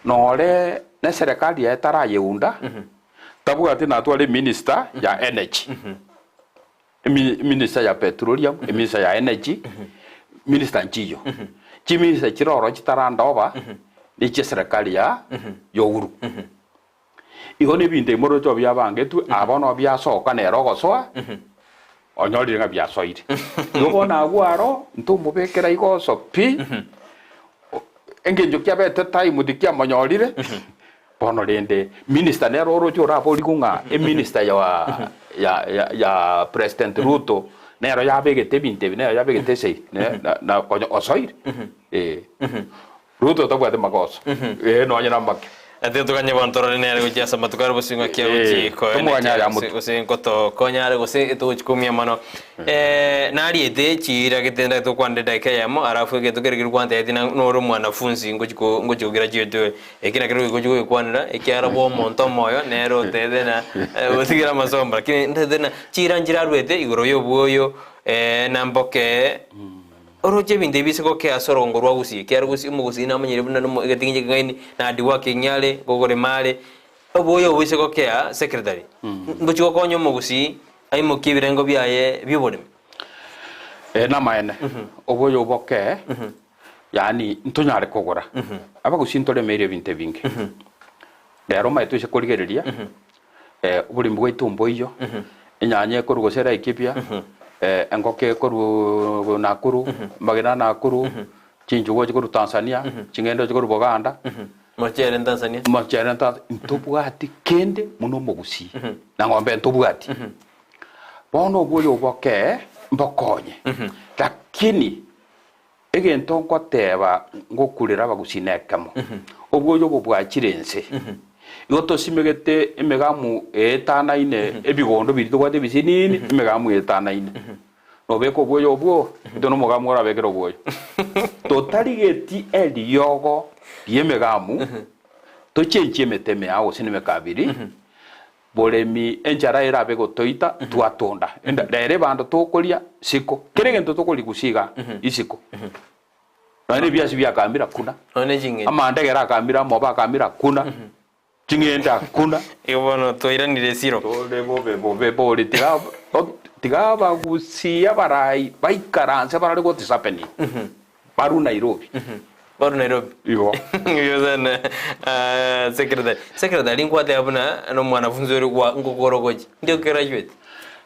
nore neserekari yaye tarayeunda, tabwati natware eminister ya energy. Eminister ya petroleum, eminister ya energy, minister nchiyo. Chiminister chire ororo chitarandoba, ne chia serikali ya ya Uhuru. Igo na ebinto ebi moroche obiabangetwe, aa bono biasoka nere ogosoa, onyorire ng'a biasoire. Igo bono agwo aro, ntomobekera igoso pi, engencho kiabete time tikiamonyorire, Bono rende minister nere oroche oraborigwe ng'a eminister ya ya ya ya president Ruto nero yabegete ebinto ebi nero yabegete esegi ne na na konya osoire eh. Ruto tabwati magoso eh nonye na make. Ati toganye bono torore nere gochia ase amatuko are bosio ng'aki agochi Eh, tomoganye aya motwe. gose nkotokonya are gose etogochi komia mono. Nariete chiira gete ndagete gokwana edageka eyemo alafu egento kere keria gwantebetie nore omwanafunzi ngochi ko ngochi kograduate Eki nakio gochia goikwanera, ekiagera bwa omonto omoyo nere otebete na gotigera amasomo, lakini ntete na chiira nchirarwete igoro y'obwoyo na mboke oroche ebinto ebi ase gokea ase orogongo rwa gusii, ekiagera gusii omogusii namanyire buna nomo egetingi ekeng'aini na hard working are, ngogorema are, obwoyo obo ase gokea secretary, mbochi gokonya omogusii aimokie ebirengo biaye bi'oboremi. Ee namaene, obwoyo oboke Yaani ntonyare kogora. Abagusii ntoremeire ebinto ebinge. Rero omanyete toise korigereria, oboremi bwaito mboiyo, enyanya ekorwa gose Laikipia, engoko ekorwa Nakuru, amagena Nakuru, chinchugu chikorwa Tanzania, ching'ende chikorwa Boganda, Mochere Tanzania. Mochere Tanzania, ntobwati kende buna omogusii, na ng'ombe ntobwati. Bono oboyo oboke mbokonye, lakini Egento ngoteeba ngokurera abagusii nekemo, obwoyo obo bwachire ense. Igo tosimegete emegamu eetanaine, ebigondo biria tobwate ebisinini, emegamu eetanaine. Nobeka obwoyo obwo, intwe nomogamu orabekere obwoyo. Totarigeti eriogo ri'emegamu. Tochenchie emete emeao gose nemekabiri, boremi enchara erabe gotoita twatonda. Enda rero ebando tokoria siko, kera egento tokoria gose iga isiko. Nonya ebiasi biakambire akuna, Nonya ne ching'eni. amandegere akambire amoba akambire akuna, ching'ende akuna. Igo bono twairanire esiro. Tore bobe bobe bori tiga tiga abagusii abarai baikaranse barore what is happening. Barwe Nairobi. Barwe Nairobi. Igo. Igo sana ah, secretary. Secretary nkwateba buna no mwanafunzi ore gwa ngokorogochi. Ndio graduate.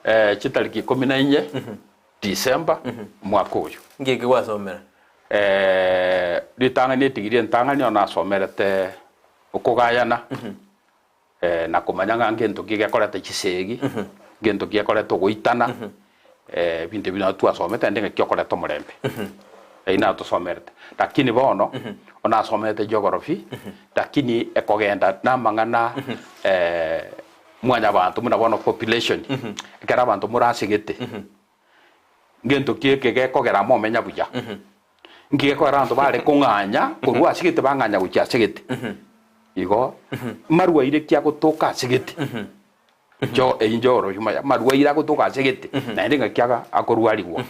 Eh, chitariki ikomi na inye December omwaka oyo. Ngeki gwasomera? Eh, ritang'ani etigiri entang'ani ono nasomerete okogayana eh, na komanya ng'a ngento ki gekoreta chisegi, ngento ki gekoreta ogoitana, eh, ebinto ebio nabo twasomete naende ng'aki okoreta omorembe. Eyio naro tosomerete. Lakini bono, bono nasomete geography, lakini ekogenda namang'ana eh, mwanyabanto buna bono population, ekero abanto morasegete, ngento ki eke gekogera momenya buya? Nki gekogera abanto bare kong'anya korwa ase gete bang'anya gochia ase gete? Igo marwaire ki agotoka ase gete? Jo eyio njoro maya marwaire agotoka ase gete naende ng'aki aga akorwarigwa.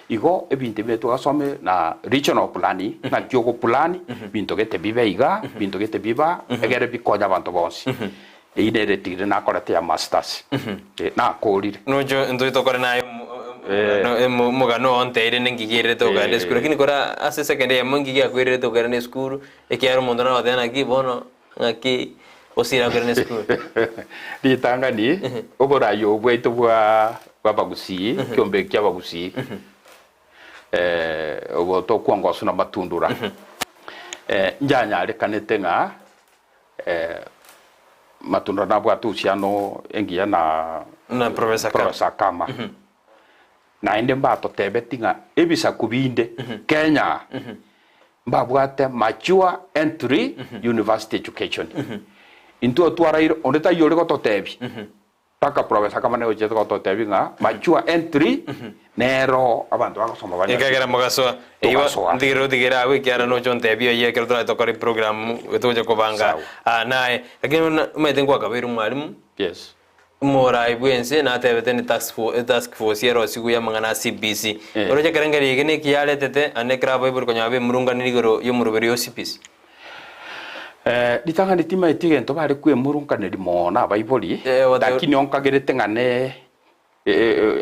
Igo ebinto ebi twagasome na regional planning ng'aki ogoplan binto gete bibe iga, binto gete biba egere bikonye abanto bonsi. Eyio nere etigire nakorete ya masters. Eh, nakorire. Nocho intwe tokore naye omogano oo nteire nengigi ererete okogenda esukuru lakini kora ase second eyemo engigi yakoirerete okogenda esukuru ekiagera omonto nagoteba naki bono ng'aki osire akogenda esukuru. Ritang'ani oborai obo bwaito bwa bw'abagusii ekiombe eki ki'abagusii obo tokwongoswa na matundura njanyarekanete ng'a Matunda nabwate uhusiano engiya na Na Professor Kama. Professor Kama. Naende mbatotebeti ng'a ebisaku binde Kenya mbabwate mature entry university education. Intwe twaraire onde taiyo ore gototebia Mpaka Professor Kamani ochiete gototebia ng'a mature entry nero abanto bagosoma banyore Ekagera mogasoa. Eywo Togasoa. ntigere otigere agwo ekiagera noche ontebie oyio ekero torache tokore eprogram togocha kobanga Sawa. ah, naye. Lakini buna omanyete nkwakabeire omwalimu, Yes. omorai bwense natebete ne task fo etask force erosigwe ya amang'ana a CBC. Eh. Oroche ekerengerio eke neki yaretete ande ekero abaibori konyora bemurunganire igoro ya omoroberi o CBC. Ritang'ani timaeti egento bare kwemurunganeria mono abaibori, Eh, wate- lakini onkagerete ng'a ne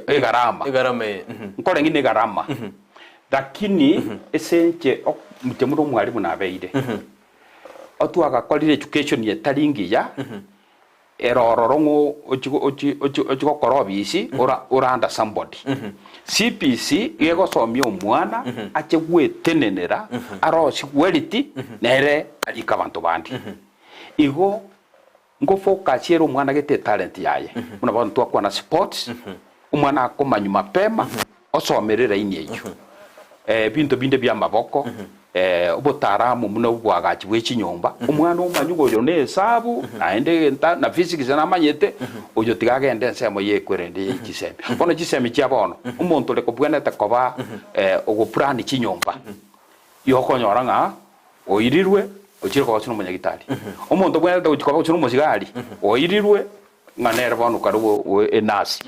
egarama. Egarama eye. mhm. Nkore ng'ina egarama. Lakini ase inche ok- inche buna omwalimu nabeire, otwagakorire education etari ngiya, Ere ororo ng'o ochi ochi ochi ochi gokora obisi ora ora under somebody. CBC gegosomia omwana ache gwetenenera arosigwe eriti nere arike abanto bande. Igo ngo focus ere omwana gete etalent yaye. Buna bono twakwana sports, omwana akomanywa mapema osomere eraini eyio. Ebinto binde bi'amaboko, obotaaramu buna obwagachi bwe chinyomba, omwana omanywe oyo nesabu, naende egento na physics namanyete, oyo tiga agende ensemo y'ekwerende ye chisemi. Bono chisemi chia bono, omonto ore kobwenerete koba ogoplan chinyomba, igo okonyora ng'a oirirwe ochire koba gose nomonyagitari. Omonto obwenerete gochia koba gose nomosigari, oirirwe ng'a nere bono kare enasi.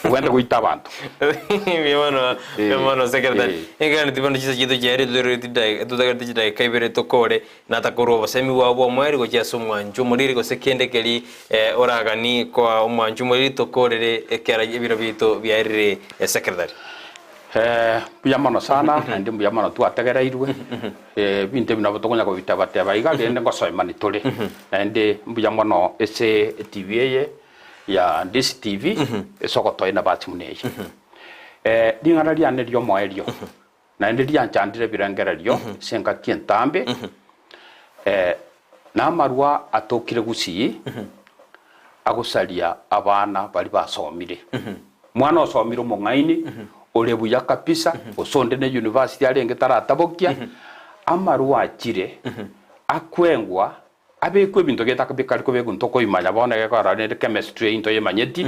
Ogende goita abanto. Mbuya mono, mbuya mono secretary. Eh. Ekero bono chisa chiaito chiaerire totogereti chidakika totogereti chidakika ibere tokore natakorwa obosemi bwao bwa omoerio gochia ase omwancho omoriri gose kende keri eh, oragani koa omwancho omoriri tokorere ekero ebiro biaito biaerire eh, secretary. Eh, mbuya mono sana naende mbuya mono twategereirwe Eh, ebinto ebi nabo tokonya kobitebateba iga rende ngosoemani tore naende mbuya mono ase etv eye ya DCTV ase ogotoa enabasi buna eye. Eh, ring'ana riane ri'omoerio, naende rianchandire ebirengererio ase engaki entambe, eh, namarwa atokire gusii agosaria abana baria basomire. Omwana osomire omong'aini, ore buya kabisa, gose onde ne university arenge taratabokia, amarwa achire, akwengwa Abekwe ebinto getaka bikari kobekwa ntokoimanya bono egekora rende chemistry eyio ntoyemanyeti,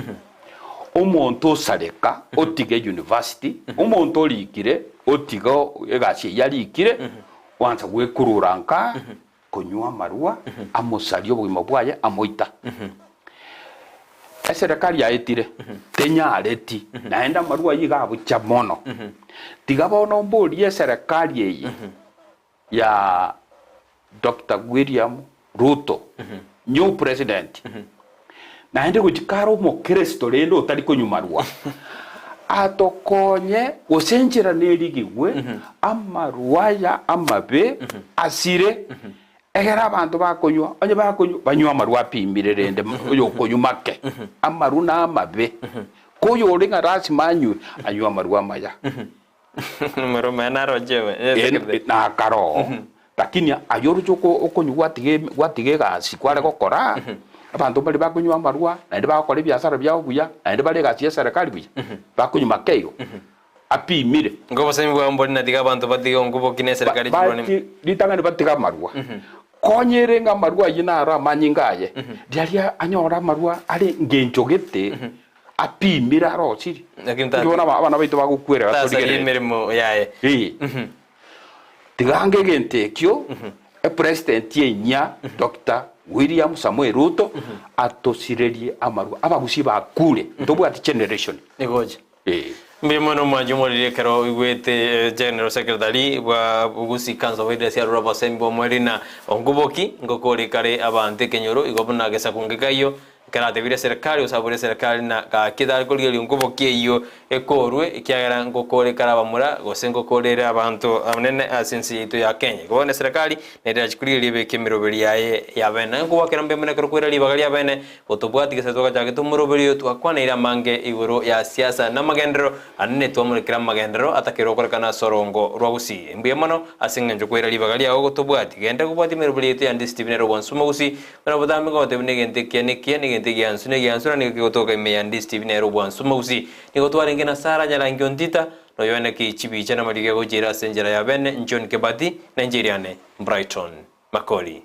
omonto osareka otiga university, omonto orikire otiga egasi eyio arikire, oansa gwekurura nka. Konywa amarwa, amosarie obogima bwaye, amoita. Eserekari yaetire, tenyareti, naende amarwa ayio iga abucha mono. Tiga bono mborie eserekari eye ya Doctor William Ruto, new president, naende gochia kare omokristo rende otari konywa marwa, atokonye gose enchera nerigigwe amarwa aya amabe asire, egere abanto bakonywa, onye bakonywa banywe amarwa apimire rende oyokonywa make, amarwa namabe, ko oyore ng'a lasima anywe, anywe amarwa amaya. Amarwa amaya naroche En- nakaroo lakini aye oroche oko- okonywa gwatiga eme- gwatiga egasi kware gokora, abanto mbare bakonywa amarwa, naende bagokora ebiasara biabo buya, naende bare egasi ya eserekari buya, bakonywa make igo, apimire. Nigo obosemi bwabo mbori na tiga abanto batige onkuboki na eserekari Ba- chirwane. bati ritang'ani batige amarwa, konya ere ng'a amarwa ayio naro amanyinga aye, riaria anyore amarwa are ngencho gete, apimire arosirie. Lakini tati- Inki bono abana baito bagokwerera Tasaria torigerereti? emeremo yaye. Ee. Tiga ange egento ekio epresident enyia Doctor William Samoei Ruto atosirerie amarwa abagusii bakure ntobwati generation. Nigocha. Ee. Mbuya mono omwanchi omoriri ekero oigwete eh, General Secretary bwa Gusii Council of Elders arure obosemi bwa omweri na onkuboki ngokore kare abanto ekenyoro igo buna gesaku ngekaiyo Ekero atebirie eserekari, gose abore eserekari na gaki tari korigereria nkoboki eyio ekorwe, ekiagera ngokore kare abamura, gose ngokore ere abanto abanene ase ense yaito ya Kenya. Igo bono eserekari nere erachi korigereria ebeke emeroberi yaye y'abene. Naye nkobwakera mbuya mono ekero kwaira ribaga ri'abene gotobwatia gese twagachagete omoroberi oyo twakwaneire amange igoro ya siasa na amagenderero anene twamorekire amagenderero atakeirwe gokorekana ase orongo rwa Gusii. Mbuya mono ase eng'encho kwaira ribaga riao gotobwatia. Genda kobwatia emeroberi yaito ya Ndisi TV nere obwansu Omogusii. Buna botambe ngogotebi negento ekiya nekiya, negento egiansu negiansu, na nigo kegotoka ime ya Ndisi TV nere obwansu omogusii. Nigo twarenge na Sarah Nyarangi Ontita, na oyoene ki chibicha na amariko agochiera ase enchera ya bene, John Kebati, na inche Iriane Brighton Makori.